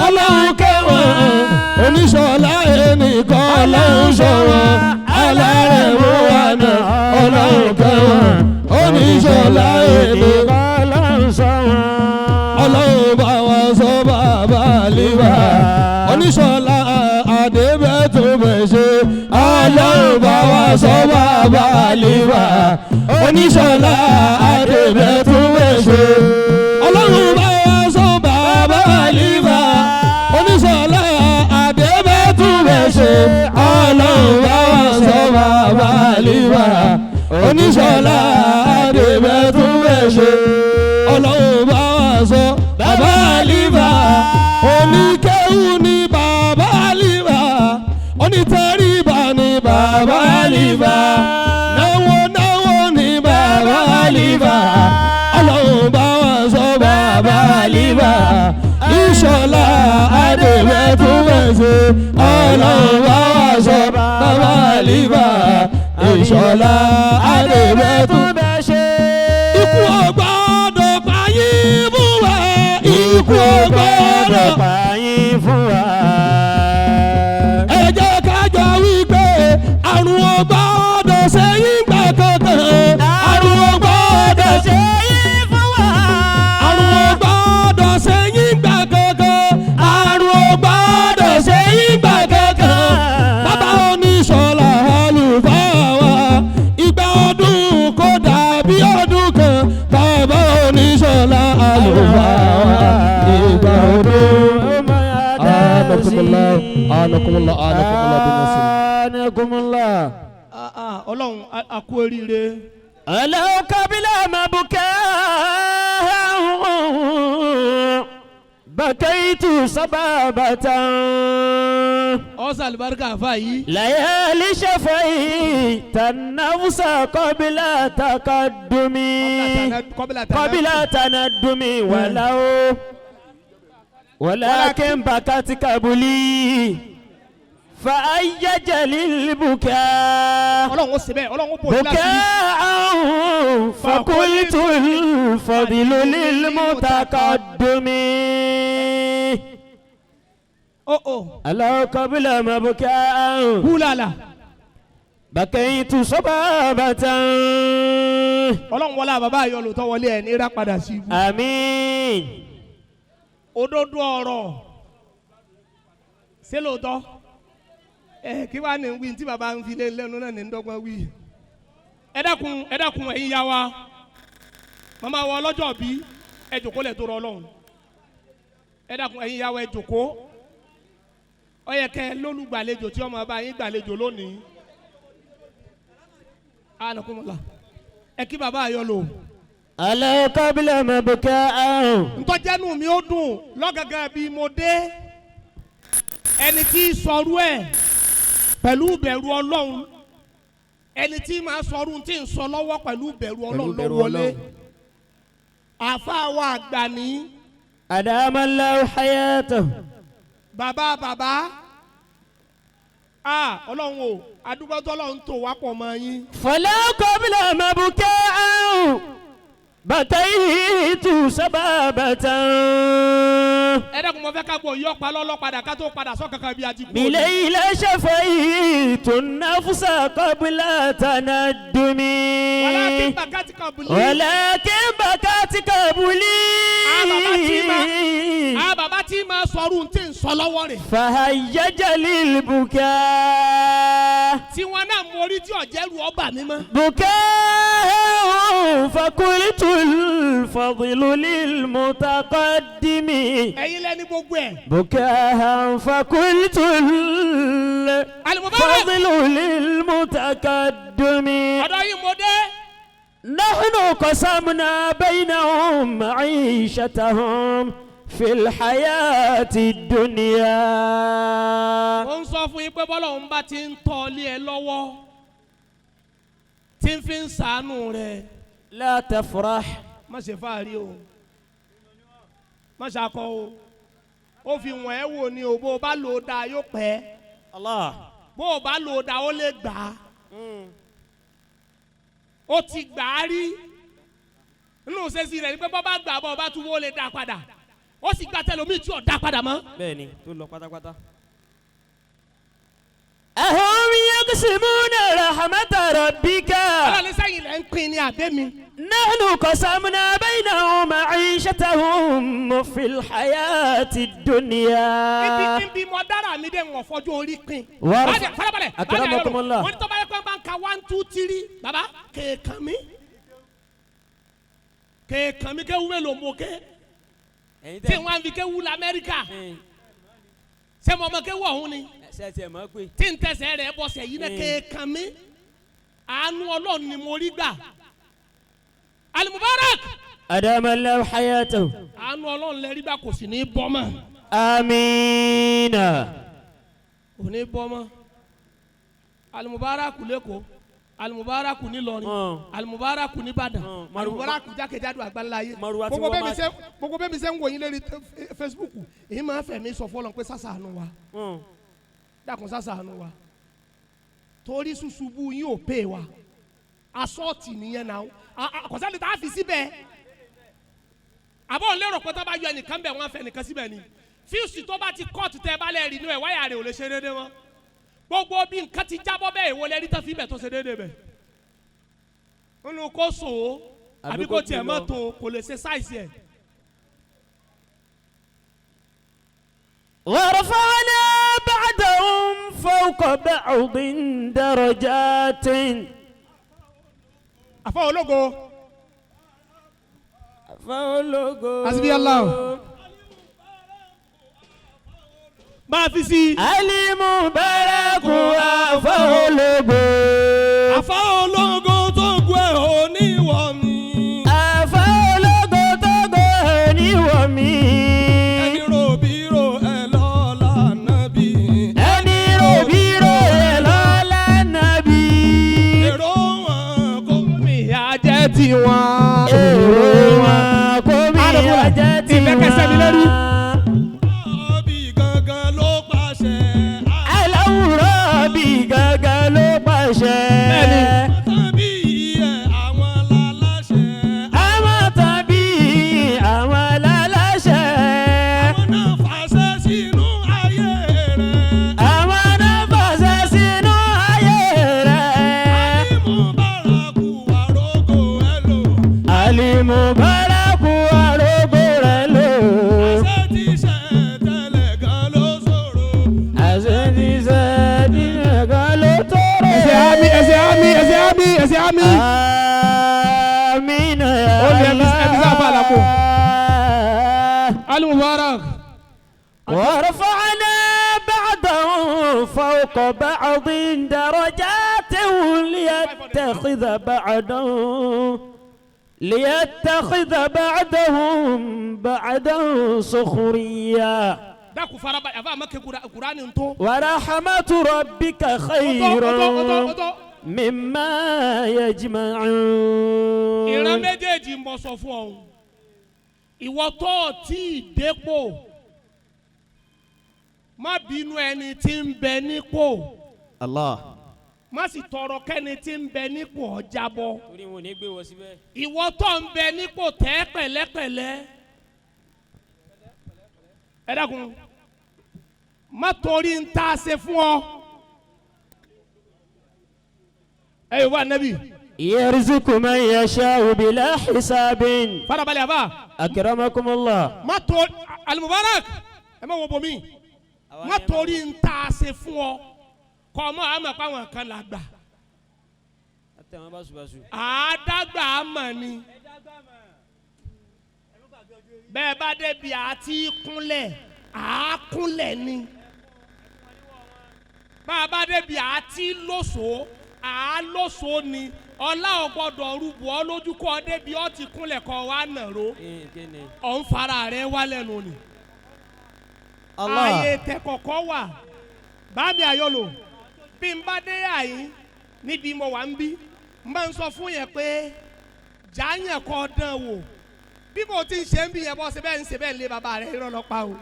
ọlọ́run kẹwọn oníṣọ́lá ẹni kọ́ lọ́hún ṣọ̀wọ́n. Alárẹ̀mú àná ọlọ́run kẹwọn oníṣọ́lá ẹni ọlọ́run bá wa sọ bàbá àlìbá oníṣọ́lá àdébẹ̀ tó bẹ̀ ṣe. Ọlọ́run bá wa sọ bàbá àlìbá oníṣọ́lá àdébẹ̀ tó bẹ̀ ṣe. Ọlọ́run bá wa sọ bàbá àlìbá oníṣọ́lá àdébẹ̀ tó bẹ̀ ṣe. Ọlọ́run bá wa sọ bàbá àlìbá oníṣọ́lá àdébẹ̀ tó bẹ̀ ṣe. Ọlọ́run bá wa sọ bàbá àlìbá oníkéwù ní bàbá àlìbá onítẹ̀ríba ní bàbá àlìbá náwó náwó ní bàbá àlìbá. Ọlọ́run bá wa sọ bàbá àlìbá ìṣọ̀lá àdèmẹ́ tó bẹ̀ ṣe. Ọlọ́run bá wa sọ bàbá àlìbá ìṣọ̀lá àdèmẹ́ tó bẹ̀ ṣe. Ikú ọgbọ́dọ̀ payín fún wa. Ikú ọgbọ́dọ̀ pààyàn fún wa. Ẹ jẹ́ ká jọ wípé àrùn ọgbọ́dọ̀ sẹ́yìn gbà kankan. Àrùn ọgbọ́dọ̀ ṣe yín fún wa. Àrùn ọgbọ́dọ̀ sẹ́yìn gbà kankan. Àrùn ọgbọ́dọ̀ sẹ́yìn gbà kankan. Bàbá oníṣọ́lá àlùfáà wa ìgbà ọdún kò dàbí ọdún kan. Bàbá oníṣọ́lá àlùfáà wa ìgbà ọdún. Anakumullah, anakumullah, anakumullah bin nasir. Anakumullah. Ọlọ́run a kú oríire. لو قبل ما بكاء بكيت صبابة Ọ̀sán àlùbáríkà àfa yìí. ليالي شفيت النفس قبل تقدمي قبل تندمي ولو ولكن بكت قبلي فأيج للبكاء Ọlọ́run ó ṣe bẹ́ẹ̀ ọlọ́run ó bò ní láti. بكاء فقلت الفضل للمتقدم Ó ó ألا قبل ما بكاء búlàlà. بكيت صبابة Ọlọ́run wọlé bàbá ayọ̀ lòótọ́ wọlé ẹ̀ ní rà padà sí ibú. آمين Òdodo ọ̀rọ̀ ṣé lóòótọ́ ẹ kí wàá ní wí tí bàbá ń fi lé lẹ́nu náà ní ń dọ́gbọ́n wí. Ẹ dákun ẹ dákun ẹ̀yin ya wa màmá wa ọlọ́jọ́ bí ẹ jòkó lẹ̀ tó rọ ọlọ́run. Ẹ dákun ẹ̀yin ya wa ẹ jòkó. Ó yẹ kẹ́ lólùgbàlejò tí ọmọ bá yín gbàlejò lónìí. Anakunmọ̀lá ẹ kí bàbá ayọ̀ lò. ألا قبل مبكاء Ntọ́jẹ́nu mi ó dùn lọ́gàgà bí mo dé. Ẹni tí sọrú ẹ̀ pẹ̀lú bẹ̀rù Ọlọ́run, ẹni tí máa sọrú tí ń sọ lọ́wọ́ pẹ̀lú bẹ̀rù Ọlọ́run ló wọlé. Àfa wa àgbà ní أدام الله حياته. bàbá bàbá. A Ọlọ́run o, adúgbò tó Ọlọ́run tó wá pọ̀ mọ́ yín. فلا قبل مبكاء بكيت سبابة Ẹ dákun mo fẹ́ ká gbọ́ yọ pa lọ́lọ́ padà ká tó padà sọ kankan bí a ti kú. بليل شفيت النفس قبل تندمي Wàlákì bàkàtì kan bùlí. ولكن بكت قبلي A bàbá tí máa sọrú tí ń sọ lọ́wọ́ rẹ̀. فهيج للبكاء Tí wọn náà mórí tí ọ̀jẹ̀rù ọba mi mọ́. بكاء فقلت الفضل للمتقدم Ẹ̀yin lẹ́ni gbogbo ẹ̀. بكاء فقلت Al-Mubarak. الفضل للمتقدم Ọ̀dọ̀ yìí mo dé. نحن قسمنا بينهم معيشتهم في الحياة الدنيا Mo ń sọ fún yín pé bọ́lá òun bá ti ń tọ́ ilé ẹ lọ́wọ́ tí ń fi ń sàánú rẹ̀. لا تفرح Má ṣe fáàrí o, má ṣe akọ o, ó fi wọ̀n ẹ́ wò ni o, bó o bá lò ó dáa yóò pẹ́, الله bó o bá lò ó dáa ó lè gbà á. Ó ti gbà á rí nínú sẹ́sì rẹ̀ ni pé bọ́ bá gbà á bọ́ ọ bá tún wó lè dá a padà, ó sì gbà tẹlomi tí ò dá padà mọ́. bẹ́ẹ̀ni tó lọ pátápátá. أهم يقسمون رحمة ربك Ọlọ́run sẹ́yìn lẹ́ ń pín ní àbẹ́ mi. نحن قسمنا بينهم معيشتهم في الحياة الدنيا Ibi ibi mo dára mi dé wọ̀n fọjú orí pín. Wàrà- Farabalẹ̀ Akramakumullah. Wọ́n ní tọ́ba yẹ kó bá ń ka 1 2 3 baba kéèkàn mi kéèkàn mi kéwu mélòó mo ké ẹ̀yin tí wọ́n á fi kéwu la Amẹ́ríkà ṣé mo mọ kéwu ọ̀hún ni ṣe tiẹ̀ mọ̀ pé tí n tẹsẹ̀ rẹ̀ bọ̀sẹ̀ yìí náà kéèkàn mi àánú Ọlọ́run ni mo rí gbà. Al-Mubarak أدام الله حياته àánú Ọlọ́run lẹ rí gbà kò sì ní bọ́ mọ́. آمين Kò ní bọ́ mọ́. Al-Mubarak lẹ́kọ̀ọ́, Al-Mubarak nílọrin, Al-Mubarak nìbàdàn, Al-Mubarak jákèjádò àgbáńlá ayé. Maruwa tí Gbogbo wọ́n bẹ́ẹ̀ mi máa- ṣe gbogbo bẹ́ẹ̀ mi ṣe ń wò yín lérí Facebook, èyí máa ń fẹ̀ mí sọ fọlọ́n pé sásàánú wa, dákun sásàánú wa, torí ṣùṣubú yín ò pè wa, asọ́ọ̀tì nìyẹn náà, kọ̀sẹ́ni tá a fi síbẹ̀. Àbọ̀ ń lérò pé tó bá yọ ẹnìkan bẹ̀ wọ́n á fẹ́ ẹnìkan síbẹ̀ ni. Fíùsì tó bá ti kọ́ọ̀tù tẹ́ bá lẹ́rìí inú ẹ̀ wáyà rẹ̀ ò lè ṣe déédéé mọ́. Gbogbo bí nǹkan ti jábọ́ bẹ́ẹ̀ ìwọ lẹ́rí tán fi bẹ̀ tó ṣe déédéé bẹ̀. Nínú kó sò ó àbí kó tiẹ̀ mọ́ tó kò lè ṣe sáìsì ẹ̀. ورفعنا بعدهم فوق بعض درجات Àfọ ológo. فولوغو Hasbi Allah. Máa fi sí i. Al-Mubarak فولوغو Àfa ológo tó gbé oníwọ̀ mi. أفولوغو توغو níwọ̀ mi. Ẹni ròbírò ẹ lọ́la nábì. Ẹni ròbírò ẹ̀ lọ́la nàbí. Èrò wọn kò Mi àjẹ́ tiwọn. Èrò wọn kò mí ajẹ́ tí Ìfẹ́ kẹsẹ̀ mi lórí. wọ́n. bí gangan ló pàṣẹ. Aláwùrọ̀ bí gángan ló pàṣẹ. Bẹ́ẹ̀ni. Tàbí ẹ̀ àwọn aláṣẹ. Àwọn tàbí àwọn aláṣẹ. Àwọn náà fàṣẹ sínú ayé rẹ̀. Àwọn náà fàṣẹ sínú ayé rẹ̀. Al-Mubaraku àrógò ẹ lò. Al-Mubaraku arógbó rẹ̀ lò. Àṣẹ ti ṣẹ tẹ́lẹ̀ gan ló ṣòro. Àṣẹ ti ṣe ti ṣẹ̀gán ló tọrọ. Ẹsẹ̀ àmì ẹsẹ̀ àmì ẹsẹ̀ àmì ẹsẹ̀ àmì. Àmín ya Ó ní ẹbí sáfà lápò. Allah. Al-Mubarak. ورفعنا بعضهم فوق بعض درجات ليتخذ بعضهم بعضا سخريا. Dákun farabalẹ̀ àfa àmọ́ ké Kùránì ń tó. ورحمة ربك خير Ọ̀tọ̀, ọ̀tọ̀, ọ̀tọ̀. مما يجمعون. Ìran méjèèjì ń bọ̀ sọ fún ọ. Ìwọ tó o tí ì dépò, má bínú ẹni tí ń bẹ nípò. Allah. Má sì tọrọ kẹ́ni tí ń bẹ nípò ó jábọ́. Torí wọn ò ní gbé wọ síbẹ̀. Ìwọ tó ń bẹ nípò tẹ́ pẹ̀lẹ́pẹ̀lẹ́. Ẹ dákun, má torí ń tá a ṣe fún ọ. Ẹ yóò wá nẹ́bí. يرزق من يشاء بلا حساب. Farabalẹ̀ àbá. أكرمكم الله. Má torí Al-Mubarak ẹ má wo bomi. Má torí ń tá a ṣe fún ọ. Kọ́ ọmọ àmọ̀ pé àwọn kan là gbà. Àádágbà àmọ̀ ni. Bẹ́ẹ̀ bá débi àti kúnlẹ̀, àákúnlẹ̀ ni. Bá a bá débi àti lóso, àálóso ni. Ọlá ò gbọ́dọ̀ rúbọ ọ lójú kọ́ ọ débi ọ ti kúnlẹ̀ kọ́ wa nàró. Ọ̀ ń fara rẹ wá lẹ́nu ni. Ààyè tẹ kọ̀kọ́ wà. Báàmì àyọlò, bí n bá dé àyín níbi mo wà ń bí, n bá ń sọ fún yẹn pé jáyàn kọ́ dán wò. Bí mo ti ń ṣe ń bí yẹn bọ́ ṣe bẹ́ẹ̀ ń ṣe bẹ́ẹ̀ lé bàbá rẹ̀ irọ́ lọ pa o.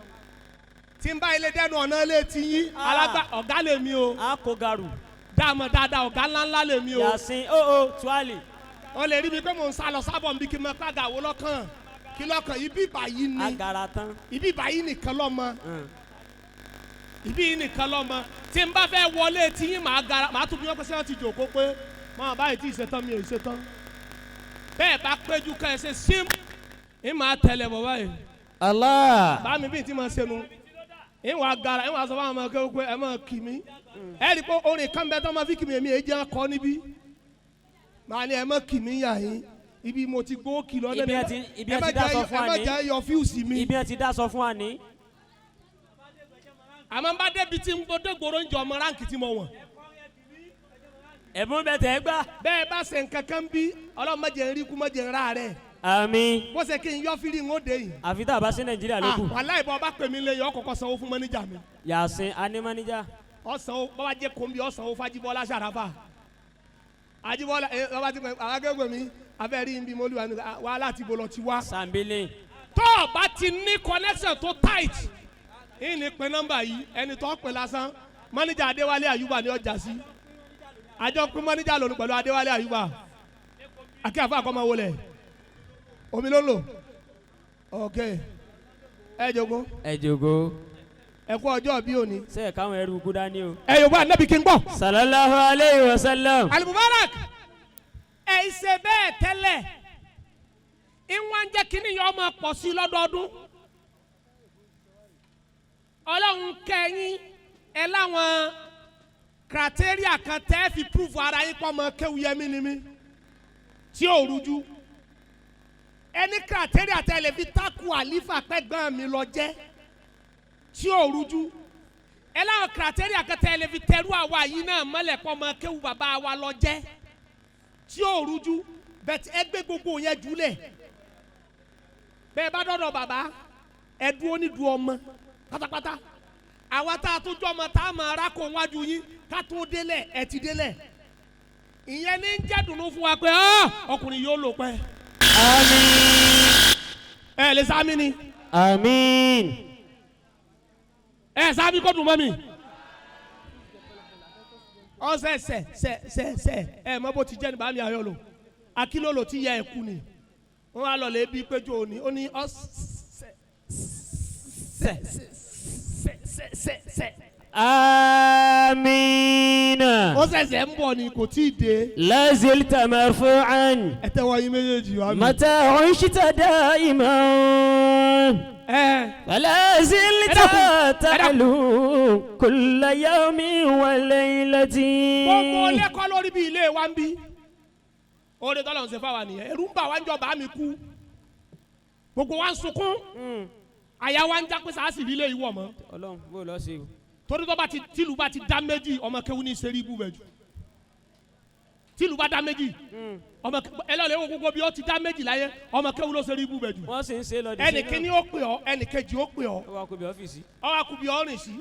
Tí n bá ilé dẹ́nu ọ̀nà ilé ti yín, alágbá ọ̀gá lèmi o. A kò garu. Dáàmọ̀ dáadáa ọ̀gá ńláńlá lèmi o. Yasin o o tuali. Wọ́n lè rí mi pé mò ń sá lọ sábọ̀ nbí kí n máa pàgà wo lọ́kàn. Kí lọ́kàn ibi ìbàyí ni. Agara tán. Ibi ìbàyí nìkan lọ́mọ. Ibi yìí nìkan lọ́mọ. Tí n bá fẹ́ wọlé tí yín màá gara màá tún bí wọ́n pẹ́ sẹ́wọ́n ti jòkó pé máa báyìí tí ìṣetán mi ò ṣetán. Bẹ́ẹ̀ bá péjú ká ẹ ṣe sim ń máa tẹ̀lé bọ̀ báyìí. Allah. Bá mi bí n ti máa ṣe nu. Ń wàá gara ń wàá sọ fún àwọn ọmọ akẹ́kọ̀ọ́ pé ẹ máa kì mí. Ẹ rí i pé orin kan bẹ tó máa fi kì mí èmi èyí jẹ́ akọ níbí. Màá ní ẹ má kì mí yà yín. Ibi mo ti gbó kìlọ̀ Ibi ẹ ti ibi ẹ ti dá sọ fún ẹ wa má ní. jẹ́ yọ fíùsì mi. Ibi ẹ ti dá sọ fún wa ní. Àmọ́ n bá débi tí n bó dégboro ń jọ ọmọ ránkì tí mo wọ̀n. Ẹ̀bùn bẹ tẹ̀ gbà. Bẹ́ẹ̀ bá ṣe nǹkan kan bí Ọlọ́run má jẹ́ n rí kú má jẹ́ n rà rẹ̀. Àmín. Bó ṣe kí n yọ fírí n ó dé yìí. Àfi tá a bá sí Nàìjíríà ló kù. Wàláhì bọ́ bá pè mí lé yọ ọkọ̀ọ̀kọ̀ sanwó fún mọ́níjà mi. Yasin ani manager. Ọ̀sánwó bọ́ bá jẹ́ kòmbi ọ̀sánwó f'Ajíbọ́lá Sàràfà. Ajíbọ́lá ẹ bá ti pè àwọn akẹ́kọ̀ọ́ mi abẹ́ rí nbí mọ́lúwa ni wà láti bọ̀ lọ ti wá. Sambili. Tó o bá ti ní connection tó tight, ìní pe nọ́mbà yìí ẹni tó pè lásán mọ́níjà Adéwálé Àyùbá ni ọjà sí. Àjọ pé mọ́níjà lòun pẹ̀lú Adéwálé Àyùbá. Akẹ́ àfa àkọ́mọ wọlé. Omi ló ń lò. Ok. Ẹ jogún. Ẹ jòkó. Ẹ kú ọjọ́ bí òní. Ṣé káwọn ẹrú kú dání o. Ẹ yóò bá Ànábì kí n gbọ́. Sallallahu alayhi wa sallam. Al-Mubarak ẹ ṣe bẹ́ẹ̀ tẹ́lẹ̀ ìwọ̀n ń jẹ́ kínní yọ ọmọ pọ̀ sí lọ́dọọdún. Ọlọ́run kẹ́yìn ẹ láwọn criteria kan tẹ́ fi prove ara yín pọ̀ mọ́ kéwúyẹmí ni mí tí ò rújú. Ẹni criteria tẹ́ lè fi tákù àlífà pẹ́gbọ́n mi lọ jẹ́ tí ò rújú. Ẹ láwọn criteria kan tẹ́ lè fi tẹrú àwa yìí náà mọ́lẹ̀ pọ̀ mọ́ kéwú bàbá wa lọ jẹ́ tí ò rújú. Bẹ́ẹ̀ ẹ gbé gbogbo yẹn jùlẹ̀. Bẹ́ẹ̀ bá dọ̀dọ̀ bàbá ẹ dúró ní du ọmọ pátápátá. Àwa tá a tún jọ ọmọ tá a máa rákò wájú yín ká tó délẹ̀ ẹ ti délẹ̀. Ìyẹn ní ń jẹ́ dùnú fún wa pé ọkùnrin yóò lò pẹ́. Àmín. Ẹ lè sámi ni. Àmín. Ẹ sámi kó dùn mọ́ mi. Ọsẹ sẹ sẹ sẹ sẹ ẹ mọ bó ti jẹ́ ní bàmí ayọ̀ lò. Akílòlò ti yẹ ẹ̀kú ni. Wọ́n á lọ lè bí péjọ òní. Ó ní ọsẹ sẹ sẹ sẹ sẹ sẹ. Àmín. Ó ṣẹ̀ṣẹ̀ ń bọ̀ ni kò tí ì dé. لا زلت مرفوعا Ẹ tẹ́wọ́ yín méjèèjì wá mi. متى عشت دائما Ẹ فلا زلت تعلو كل يوم وليلة. gbogbo lẹ́kọ́ lórí bí ilé wa ń bí. Oore tọ́lọ̀ ń ṣe fáwa nìyẹn. Ẹ̀rù ń bà wá ń jọ bá mi kú. Gbogbo wa ń sunkún. Àyà wa ń já pé sáà sì rí ilé ìwọ̀ mọ́. Ọlọ́run bó lọ sí o. Torí tó bá ti tìlú bá ti dá méjì, ọmọ kéwú ní sẹ́rí ibú bẹ̀ jù. Tìlú bá dá méjì, ọmọ ẹlọ́lẹ̀ wo gbogbo bí ó ti dá méjì láyé, ọmọ kéwú ló sẹ́rí ibú bẹ̀ jù. Wọ́n sì ń ṣe lọ. Ẹnì kíní ó pè ọ́, ẹnì kejì ó pè ọ́. Ó wá kó bí ọ́fíìsì. Ọ wá kú bí ọ rìn sí.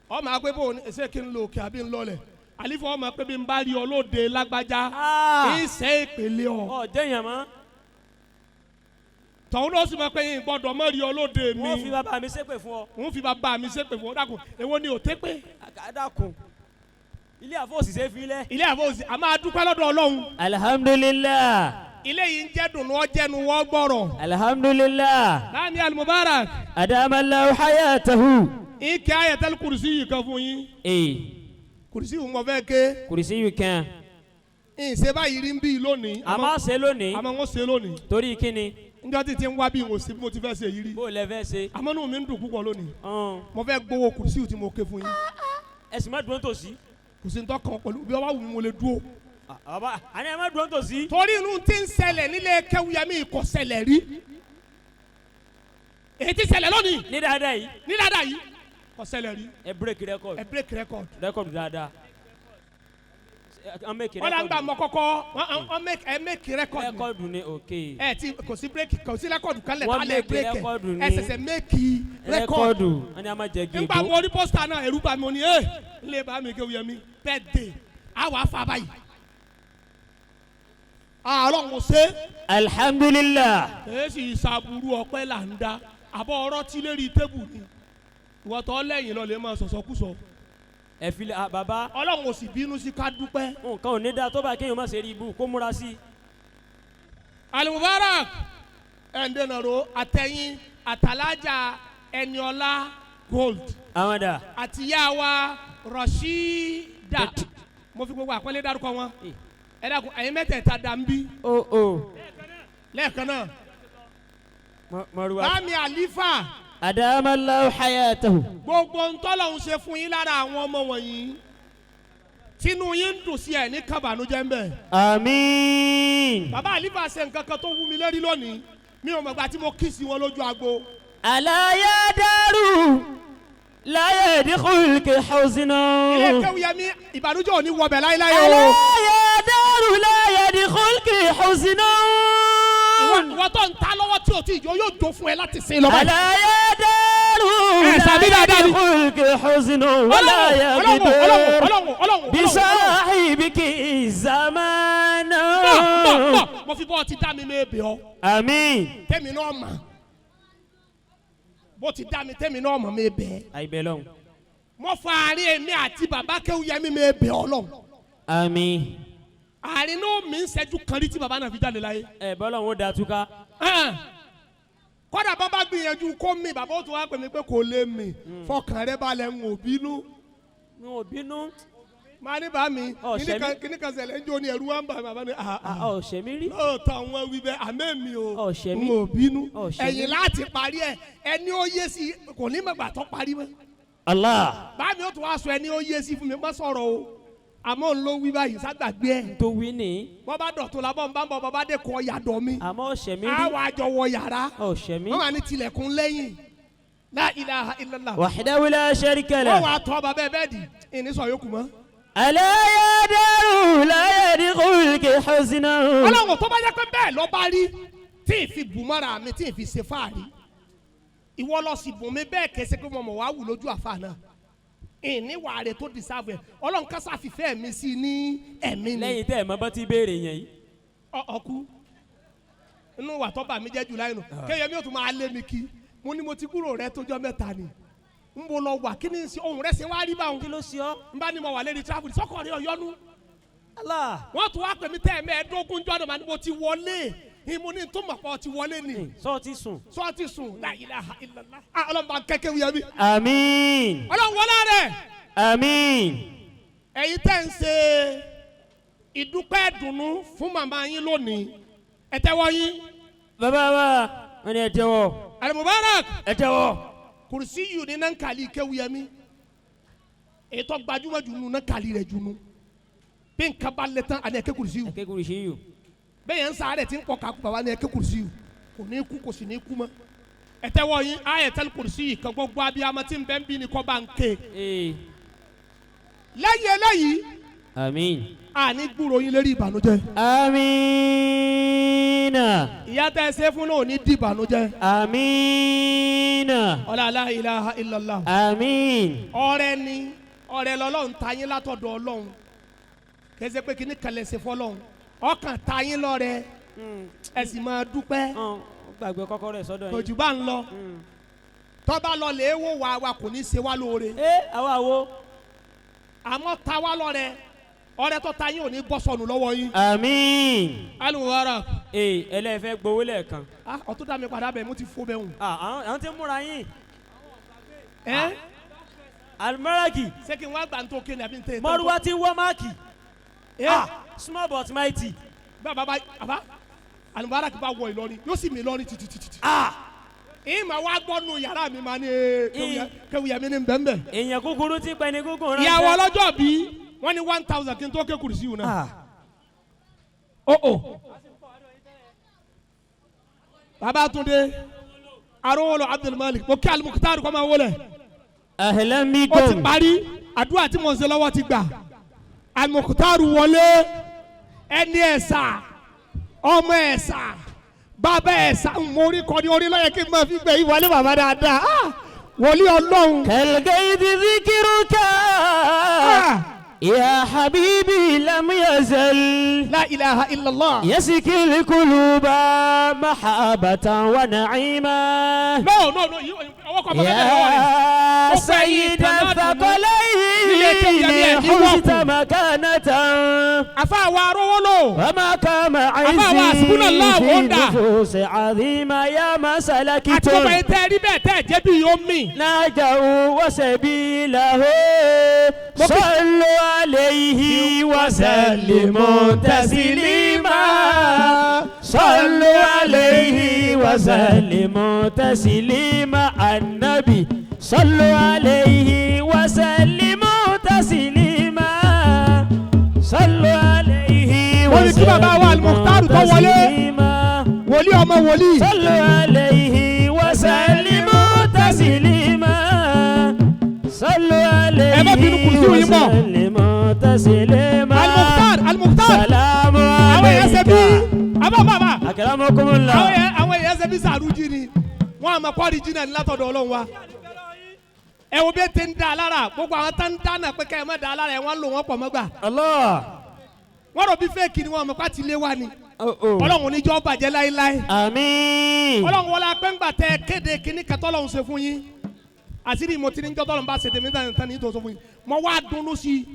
Ọ máa pé bóun ṣé kí n lo òkè àbí n lọlẹ̀. Àlífọ́ ọmọ pé bí n bá rí ọ lóde lágbájá, ìṣe ìpele ọ. Ọ jẹ́yàn mọ́. Tọ̀hún ló sì máa pé yín gbọ́dọ̀ mọ́ rí ọ lóde mi. Wọ́n fi bàbá mi ṣépè fún ọ. N fi bàbá mi ṣépè fún ọ. Dákun, èwo ni ò tẹ́ pé? Dákun. Ilé àfọ̀sì ṣe fi lẹ̀. Ilé àfọ̀sì, a máa dúpẹ́ lọ́dọ̀ Ọlọ́run. Alhamdulillah. Ilé yìí ń jẹ́ dùnú ọjẹ́nu wọ́n gbọ́rọ̀. Alhamdulillah. Láàmì Al-Mubarak. Adamallahu hayatahu. Ike Ayatul Kursi yìí kan fún yín. Ee. Kùrìsì yìí mo fẹ́ ké. Kùrìsì yìí kan. Ìṣe báyìí rí ń bí lónìí. A máa ṣe lónìí. Àmọ́ wọ́n ṣe lónìí. Torí kíni? Njọ́ tí ti ń wá bí n ò sí bí mo ti fẹ́ ṣe yìí rí. Bó lẹ fẹ́ ṣe? Àmọ́ inú mi ń dùn púpọ̀ lónìí. Mo fẹ́ gbowó kùrìsì tí mo ké fún yín. Ẹ sì má dúró tòsí. Kò sí ntọ́ kan pẹ̀lú bí ọba wù mí mo lè dúró. Bàbá àní ẹ má dúró tòsí. Torí inú tí ń ṣẹlẹ̀ nílé Kẹ́wúyẹmí kò ṣẹlẹ̀ rí. Èyí tí ṣẹlẹ̀ lónìí. Ní dáadáa yìí. Ní dáadáa yìí kò ṣẹlẹ̀ rí. Ẹ break record. Ẹ break record. Record dáadáa. Wọ́n là ń gbà mọ́ kọ́kọ́ wọ́n make ẹ make record. Record ni ok. Ẹ ti kò sí break, kò sí record kan lẹ̀ Wọ́n tálẹ̀ make break record ẹ ni. Ẹ ṣẹ̀ṣẹ̀ make record. Record. Wọ́n ní a máa jẹ gèdè. Nígbà mo rí pósítà náà ẹ̀rú bà mí, mo ní ẹ ń lè bá mi Kéwúyẹmí birthday á wàá fa báyìí. Àárọ̀ kò ṣe. Alhamdulillah. Èsì ìsàbùrù ọpẹ́ là ń dá àbọ̀ ọ̀rọ̀ tí lérí tébù ni ìwọ́tọ̀ lẹ́yìn lọ lè máa sọ̀sọ́kùsọ. Ẹ fi lẹ bàbá. Ọlọ́run ò sì bínú sí ká dúpẹ́. Nǹkan ò ní dáa tó bá kéèyàn má ṣe rí ibú kó múra sí. Al-Mubarak ẹ̀ǹdẹ̀nàró àtẹ̀yìn àtàlájà Ẹniọlá Gold. Àwọn dà. Àti yá wa Rashida. Mo fi gbogbo àpẹẹlẹ dárúkọ wọn. Ẹ dákun, ẹ̀yin mẹ́tẹ̀ẹ̀ta dà ń bí. O o. Lẹ́ẹ̀kan náà. Mọ̀rùwá. Bámi Àlífà. Adamallahu hayatahu. Gbogbo ntọ́lọ̀ ń ṣe fún yín lára àwọn ọmọ wọ̀nyí. Tinú yín ń dùn sí ẹ̀ ní kábàánújẹ́ ń bẹ̀. Àmín. Bàbá Àlífà ṣe nǹkan kan tó wú mi lérí lónìí. Mi ò mọ̀gbà tí mo kíìsì wọn lójú agbo. Ala ya daru la yadkhulki huznu. Ilé Kéwúyẹmí ìbànújẹ́ ò ní wọbẹ̀ láíláí o. Ala ya daru la yadkhulki huznu. Ìwọ tó ń ta lọ́wọ́ tí o ti jọ yóò jó fún ẹ láti sin lọ báyìí. Ala ya daru Ẹ sàbí la dáadáa ni. yadkhulki huznu wala Ọlọ́run Ọlọ́run yaqdir Ọlọ́run Ọlọ́run bi Ọlọ́run. sahibiki zamanu. Bọ̀ bọ̀ mo fi bọ́ ọ ti dá mi mẹ́ẹ̀bẹ̀ ọ. Àmín. Tẹ́mi náà mà. Bó ti dá mi tẹ́mi náà mọ̀ mẹ́ẹ̀bẹ̀ ẹ. Àìbẹ̀ lọ́hùn. Mo fa àárín èmi àti bàbá Kéwúyẹmí mẹ́ẹ̀bẹ̀ Ọlọ́run. Àmín. Àárín náà mi ń ṣẹ́jú kan rí tí bàbá náà fi jáde láyé. Ẹ bọ́lọ̀ ń da túká. Kọ́dà bá bá gbìyànjú kó mi, bàbá ó tún wá pè mí pé kò lè mi. Fọkàn rẹ balẹ̀ ń ò bínú. N ò bínú. Màá ní bá mi, Ọ̀, ṣẹ̀mí. kíní kan ṣẹlẹ̀ ń jó ni ẹ̀rú wa ń bà mí, bàbá ní Ọ̀ ṣẹ̀mí rí. Lóòótọ́ àwọn wí bẹ́ẹ̀, àmọ́ mi ò Ọ̀, ṣẹ̀mí. n ò bínú. Ọ̀, ṣẹ̀mí. Ẹ̀yìn láti parí ẹ̀, ẹni ó yé sí kò ní mọ̀gbà tó parí mọ́. Allah. Bá mi ó tún wá sọ ẹni ó yé sí fún mi, má sọ̀rọ̀ o. Àmọ́ òun ló wí báyìí, ságbàgbé ẹ̀. Tó wí ní. Wọ́n bá dọ̀tún labọ́ ń bá ń bọ̀, bàbá dé kọ́ yàdọ̀ mi. Àmọ́ ṣẹ̀mí rí. Á wàá jọ wọ yàrá. Ọ̀ ṣẹ̀mí. Wọ́n wà ní tilẹ̀kùn lẹ́yìn. La ilaha illallah. Wahdahu la sharika Wọ́n lah. wàá tọ́ bàbá ẹ bẹ́ẹ̀ di, ìní sọ yòókù mọ́. Ala ya daru la yadkhulki huznu. Ọlọ́run tó bá jẹ́ pé bẹ́ẹ̀ lọ bá rí tí ì fi bù mọ́ra mi tí ì fi ṣe fáàrí. Ìwọ lọ sì bùn mi bẹ́ẹ̀ kẹsẹ̀ pé mo mọ̀ wá wù lójú àfa náà. Ìní wà rẹ̀ tó dìsáàbù ẹ̀. Ọlọ́run kásá fìfẹ́ mi sí ní ẹ̀mí ni. Lẹ́yìn tẹ́ ẹ̀ mọ́ bá ti béèrè yẹn yìí. Ọkú. Inú wà tó bà mí jẹ́ jù láyé nù. Kéèyàn mi ò tún máa lé mi kí. Mo ní mo ti kúrò rẹ tójọ́ mẹ́ta ni. N bo lọ wà kí ni ohun rẹ ṣe wá rí báwọn. Kí ló ṣe ọ́? N bá ní mo wà lérí travel sọ́kọ̀ rí ọ̀yọ́nú. Allah. Wọ́n tún wá pè mí tẹ́ ẹ̀mẹ́ẹ̀ẹ́dógún jọ́dọ̀ màá ní mo ti wọlé. Ìmú ní tó mọ̀ pọ̀ ti wọlé ni. Sọ ti sùn. Sọ ti sùn. La ilaha illallah. Ọlọ́run bá kẹ́kẹ́ wúyẹ mi. Àmín. Ọlọ́run wọlé rẹ̀. Àmín. Ẹ̀yin tẹ́ ń ṣe ìdúpẹ́ dùnú fún màmá yín lónìí. Ẹ tẹ́wọ́ yín. Bàbá wa, wọ́n ní ẹ tẹ́wọ́. Al-Mubarak. Ẹ tẹ́wọ́. Kùrùsí yìí ní nankali Kéwúyẹmí. Ètò gbajúmọ̀ jù nù nankali rẹ̀ jù nù. Bí nǹkan bá lẹ tán, àní ẹ ké kùrùsí yìí. Ẹ ké kùrùsí yìí. Bẹ́ẹ̀ yẹn ń sáré tí ń kọ́ kakú bàbá ní ẹ ké kùrùsí yìí. Kò ní kú, kò sì ní kú mọ́. Ẹ tẹ́wọ́ yín, Ayatul Kùrùsí yìí kan gbogbo abiyamọ tí ń bẹ́ ń bí ni kọ́ bá ń ké. Lẹ́yìn eléyìí, Àmín. àní gbúrò yín lérí ìbànújẹ́. Àmín. Ìyá tẹ́ ẹ ṣe fún náà ò ní di ìbànújẹ́. Àmín. Ọlá la ilaha illallah. Àmín. Ọrẹ ni, ọrẹ lọ́lọ́run ta yín látọ̀dọ̀ Ọlọ́run. Kì í ṣe pé kíní kan lè ṣe fọ́lọ́run, ọkàn ta yín lọ́rẹ, ẹ sì máa dúpẹ́. Gbàgbé kọ́kọ́rọ́ ẹ̀ sọ́dọ̀ Kò yín. jù bá ń lọ. Tọ́ba lọ lè wò wá wa, kò ní ṣe wá lóore. Ẹ àwa wo. Àmọ́ ta wá lọ́rẹ, ọrẹ tó ta yín ò ní bọ́ sọnù lọ́wọ́ yín. Àmín. Alùpùpù. Ee, ẹlẹ́fẹ́ gbowó lẹ́ẹ̀kan. Ah, ọtún dá mi padà bẹ̀, mo ti fó bẹ́ẹ̀ hùn. Àwọn tí ń múra yín. Ẹ́. Alumaraki. Ṣé kí n wá gbà ń tó kéde àbí ń tẹ̀? Mọ́rúwá tí ń wọ́ máàkì. Ẹ́. Small but mighty. Bàbá bá bàbá Alùpùpù bá wọ Ìlọrin, yóò sì mí Ìlọrin títí. Ìmọ̀ wa gbọ́ nù yàrá mi máa ní kéwìyàmí ní bẹ́ẹ̀nbẹ́ẹ̀. Èèyàn kúkúrú tí pẹ́ni gúngùn ránṣẹ́. Ìyàwó ọlọ́jọ́ bí wọ́n ní 1,000 kí n tó ké kùrìsì yìí náà. Ó ò. Babatunde Arówólò Abdulmalik, mo kí Alimukutar kọ́ máa wọlé. Ahlan Ó ti bikum. parí àdúrà tí mo ń ṣe lọ́wọ́ ti gbà. Alimukutar wọlé, ẹni ẹ̀sà, ọmọ ẹ̀sà, bàbá ẹ̀sà, mo orí kọ́ni orí lọ́yẹ̀ kí n máa fi gbẹ̀ yí wọlé bàbá dáadáa. Ah! Wòlíì Ọlọ́run. كالقيد ذكرك يا حبيبي لم يزل La ilaha illallah. يسكي القلوب محبة ونعيما No, no, no, ọwọ́ kan bá bẹ́ẹ̀ lọ́wọ́ rẹ̀. يا سيد الثقلين حزت مكانة Àfa wa Arówólò. وما كان أفا عزي وحسبنا في الله وحده. النفوس عظيمة يا ما Àti سلكتم gbogbo ẹ̀yin tẹ́ ẹ rí bẹ́ẹ̀ tẹ́ ẹ jẹ́ bí yóò mì. نهجه وسبيله، صلوا عليه وسلموا تسليما، صلوا عليه وسلموا تسليما، النبي صلوا عليه وسلموا تسليما، صلوا عليه Wọ́n ní kí bàbá wa Al-Mukhtar وسلموا tó wọlé. تسليما، Wòlíì ọmọ wòlíì. صلوا عليه وسلموا تسليما، صلوا عليه Ẹ má bínú, kùrùsí yìí mọ̀. وسلموا تسليما. Al-Mukhtar, Al-Mukhtar. سلام Àwọn èèyàn ṣe bí. عليك. Àbá bàbá. أكرمكم Àwọn الله. èèyàn ṣe bí sàrújì ni. Wọ́n àmọ́ kọ́ọ̀rì jìnnà ní látọ̀dọ̀ Ọlọ́run wa. Ẹ wo bí ẹ ti ń da alára, gbogbo àwọn tá ń dáná pé ká ẹ má da alára ẹ, wọ́n ń lò wọ́n pọ̀ mọ́gbà. الله. Wọ́n rò bí fẹ́ẹ̀kì ni, wọ́n àmọ́ pàtí lé wa ni. Ọlọ́run oníjọ́ bàjẹ́ láéláé. آمين. Ọlọ́run wọlé apẹ́ngbà tẹ kéde kíní kẹtọ́ Ọlọ́run ṣe fún yín. Àṣírí mo ti ní jọ́ tọ́lọ́run bá ṣe tèmi tán tán ní tó sọ fún yín. Mo wá dunnú sí i,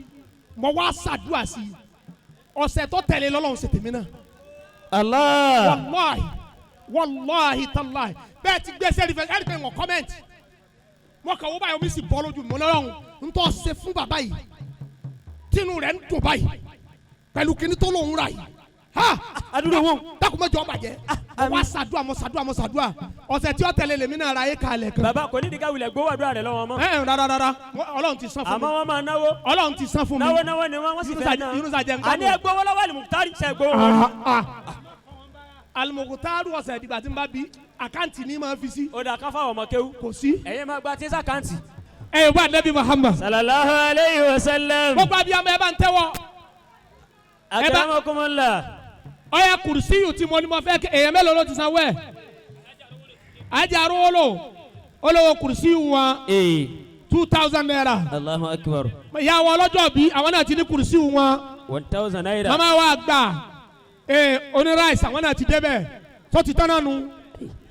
mo wá ṣàdúrà sí i. Ọ̀sẹ̀ tó tẹ̀lé lọ́lọ́run ṣe tèmi náà. الله. Wàláhì, wàláhì tàláhì, bẹ́ẹ̀ ti gbé sẹ́ẹ̀rì fẹ́ ẹ̀rí pé wọ́n comment. Wọ́n kàn wọ́n báyìí, omi sì bọ́ lójú mi lọ́rùn. Ń tọ́ ṣe fún bàbá yìí, tínú rẹ̀ ń dùn báyìí pẹ̀lú kíní tó lòún rà yìí. Ha! Adúrú wọn. Dákun, mẹ́jọ bàjẹ́. Mo wá ṣàdúrà, mo ṣàdúrà, mo ṣàdúrà. Ọ̀sẹ̀ tí ó tẹ̀lé lèmi náà ra ayé kalẹ̀ kan. Bàbá kò ní ìdíkà wulẹ̀ gbowó àdúrà rẹ̀ lọ́wọ́ mọ́. Ẹ ẹ, rárá rárá, Ọlọ́run ti san fún Àmọ́ mi. wọ́n máa náwó. Ọlọ́run ti san fún mi. Náwó náwó ni wọ́n, wọ́n sì fẹ́ náà. Yunusa jẹ́ nǹkan. Àní ẹ gbowó lọ́wọ́ Al-Mukhtar, ṣe gbowó wọn. Alimokutaru, ọ̀sẹ̀ ìdìgbà tí n bá bí àkáǹtì ní máa fi sí. Ó dà ká fáwọn ọmọ kéwú. Kò sí. Ẹ̀yin máa gba tí sàkáǹtì. Ẹ wá Nabi Muhammad. Sallallahu alayhi wa sallam. Gbogbo abiyamọ, ẹ bá ń tẹ́wọ́. Akramakumullah. Ọyẹ kùrùsíyù tí mo ní mo fẹ́ kí èèyàn mélòó ló ti sanwó ẹ̀? Ajá arówólò olówó kùrùsíyù wọn Ee. ₦2,000. Allahu akbar. Ìyá wọn ọlọ́jọ́ bí, àwọn náà ti ní kùrùsíyù wọn. 1,000 naira. Màmá wa gbà ee oní rice, àwọn náà ti débẹ̀ tó ti tán náà nu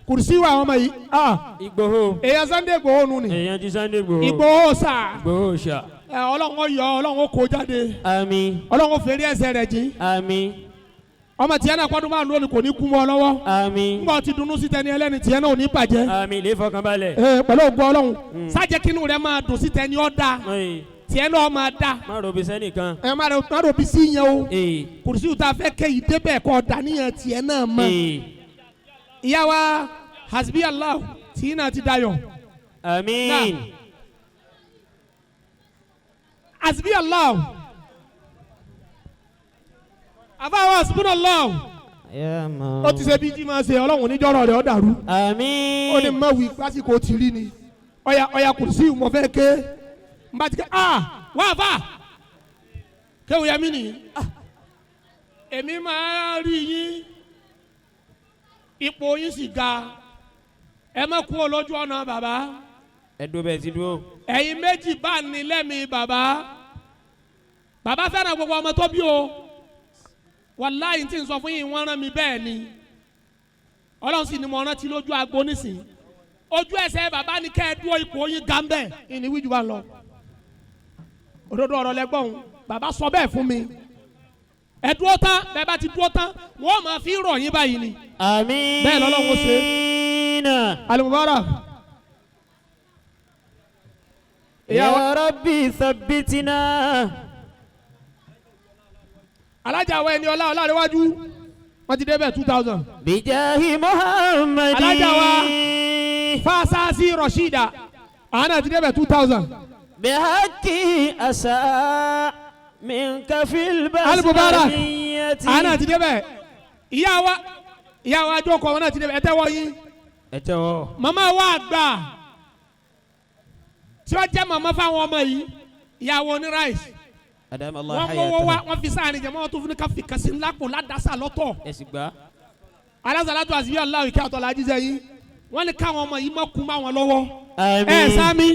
kùrùsíyù àwọn ọmọ yìí. Ah, Ìgbòho. èèyàn Sunday Igboho nu ni. Èèyàn ti Sunday Igboho. Igboho sà. Igboho ṣá. Ẹ Ọlọ́run ó yọ, Ọlọ́run ó kó jáde. Àmín. Ọlọ́run ó fèrè ẹsẹ̀ rẹ̀ jìn. Àmín. Ọmọ tiẹ̀ náà kọ́dún 5 lónìí, kò ní kú mọ́ ọ lọ́wọ́. Àmín. Ńgbà tí dunnú sí tẹni ẹlẹ́ni, tiẹ̀ náà ò ní bàjẹ́. Àmín, lè fọkànbalẹ̀. Ee, pẹ̀lú ògùn Ọlọ́run, sájẹ́ kínú rẹ máa dùn sí tẹni ọ́ da, Ee, tiẹ̀ náà máa da. má robi sẹ́nìkan. Ẹ má rò bí sí yẹn o. Ee. Kùrùsíù tá a fẹ́ kẹ́ yìí débẹ̀ kọ́ dàníyàn tiẹ̀ náà mọ́. Ee. Ìyá wa hasbi Allah tí náà ti dayọ̀. Àmín. Hasbi Allah, àfáwọn hasbi Allah. Ó ti ṣe bí jí máa ṣe, Ọlọ́run oníjọ́rọ̀ rẹ̀ ó dàrú. Àmín. Ó ní má wí lásìkò tí rí ni. Ọ̀yà ọ̀yà, kùrùsíù mo fẹ́ ké n bá ti ké. Ah, wá fà. Kéwù yẹmí nìyí èmi máa rí yín ipò yín sì ga ẹ má kú olójú ọ̀nà bàbá Ẹ dúró bẹ́ẹ̀ ti dúró. Ẹ̀yin méjì bá ní lẹ́mìí bàbá. Bàbá fẹ́ràn gbogbo ọmọ tó bí o. Wàláyé tí n sọ fún yín, wọ́n rán mi bẹ́ẹ̀ ni. Ọlọ́run sì ni mo rántí lójú agbo nísìnyí. Ojú ẹsẹ̀ bàbá ni kẹ́ ẹ dúró, ipò yín ga ń bẹ̀. Ìní wíjú wa lọ òdodo ọ̀rọ̀ lẹ́gbọ̀n. Bàbá sọ bẹ́ẹ̀ fún mi. Ẹ dúró tán, bẹ́ẹ̀ bá ti dúró tán, wọ́n máa fi rọ̀ yín báyìí ni. Àmín. Bẹ́ẹ̀ lọ́lọ́run ó ṣe. Al-Mubarak. يا ربي ثبتنا. Alájà wa ẹni ọlá ọlárẹ̀wájú, wọ́n ti débẹ̀ 2000. بجاه محمد. Alájà wa Fásásí Rọ̀ṣídà, àwọn náà ti débẹ̀ 2000. بحق أساء منك في Al-Mubarak. البسمية. Àwọn náà ti débẹ̀. Ìyá wa àjọkọ̀, àwọn náà ti débẹ̀. Ẹ tẹ́wọ́ yín. Ẹ tẹ́wọ́. Màmá wa àgbà tí wọ́n jẹ́ màmá fáwọn ọmọ yìí, ìyá wọn ní rice. أدام الله Wọ́n mọ́wọ́ wá حياته. wọ́n fi sáàrin jẹ́ mọ́, wọ́n tún fún ní ká fi kàsí ńlá kò ládàásà lọ́tọ̀. Ẹ sì gbà. Alásàlátù àti aláwọ̀ ìkẹ́ àtọ̀là ajíṣẹ́ yín, wọ́n ní káwọn ọmọ yìí má kú má wọn lọ́wọ́. Àmín. Ẹ sámi.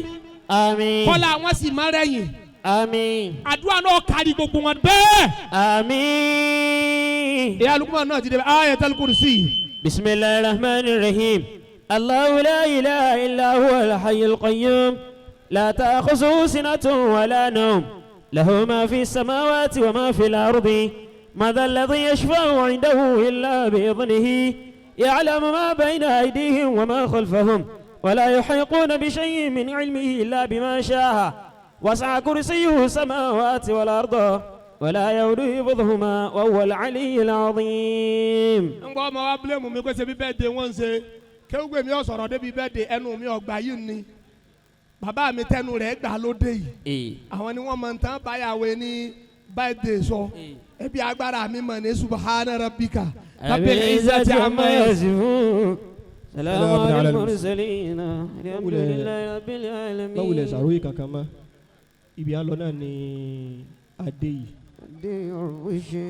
Àmín. Kọ́lá wọn sì má rẹ̀yìn. Àmín. Àdúrà náà kárí gbogbo wọn bẹ́ẹ̀. Àmín. Ìyá Lukman náà ti dé Ayatul Kursi. بسم الله الرحمن الرحيم. الله لا إله إلا هو الحي القيوم، لا تأخذه سنة ولا نوم، له ما في السماوات وما في الأرض، من ذا الذي يشفع عنده إلا بإذنه، يعلم ما بين أيديهم وما خلفهم، ولا يحيطون بشيء من علمه إلا بما شاء، وسع كرسيه السماوات والأرض، ولا يؤوده حفظهما، وهو العلي العظيم. Ń gbọ́ ọmọ wa bílẹ̀mù mi pé ṣe bí birthday wọ́n ń ṣe. Kéwùgbé mi ò sọ̀rọ̀ débi birthday, ẹnu mi ọgbà yìí ni bàbá mi tẹnu rẹ̀ gbà lóde yìí. إيه. Àwọn ni wọ́n mọ̀ ń tán báyàwó ní birthday sọ ebi agbára mi mọ̀ ní. Subhana rabbika rabbil izzati amma yasifun. يصفون، سلام سلام على على المرسلين، الحمد لله رب العالمين. Báwo lẹ ṣàròyé kankan mọ́? Ibi à ń lọ náà ni adé yìí.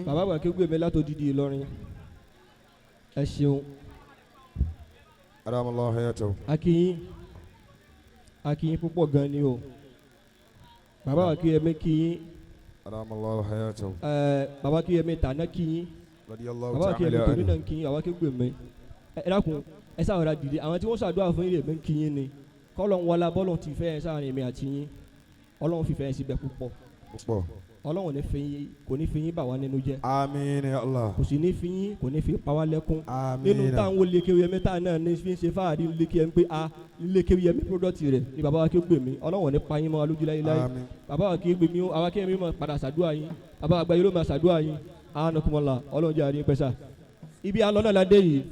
Bàbá àgbà kéwú mi látòdìdí Ìlọrin, ẹ ṣeun. أدام الله حياته. Akínyín, akínyín púpọ̀ gan ni o. Bàbá wa kíyẹmí kíyín. أدام الله حياته. Ẹ bàbá kíyẹmí tàná kíyín. رضي الله Bàbá wa تعالى kíyẹmí tòní عنه. náà kíyín. Bàbá kéwú mi, ẹ dákun, ẹ sáà rà dìde. Àwọn tí wọ́n ṣàdúrà fún yín lè mí kíyín ni kọ́lọ̀ ń wọlá bọ́lọ̀ ti fẹ́ ẹ sáà rìn mí àti yín. Ọlọ́run fìfẹ́ ẹ síbẹ̀ púpọ̀. Púpọ̀. Ọlọ́run ní fi yín, kò ní fi yín bà wá nínú jẹ́. آمين يا الله. Kò sì ní fi yín, kò ní fi pa wá lẹ́kún. آمين. Nínú táwọn wo lékewu yẹmí táwọn náà ní fi ń ṣe fáàrí lékewu yẹmí pé a lékewu yẹmí product rẹ̀ ni bàbá wa kí ó gbè mí. Ọlọ́run ní pa yín mọ́ wa lójú láyéláyé. آمين. Bàbá wa kí ó gbè mí, àwa kí ẹ̀mí mọ̀ padà ṣàdúrà yín. Bàbá àgbà yìí ló máa ṣàdúrà yín. Àánú kúmọ̀lá, Ọlọ́run jẹ́ àríyìn pẹ́sà. Ibi àlọ́ náà la dé yìí.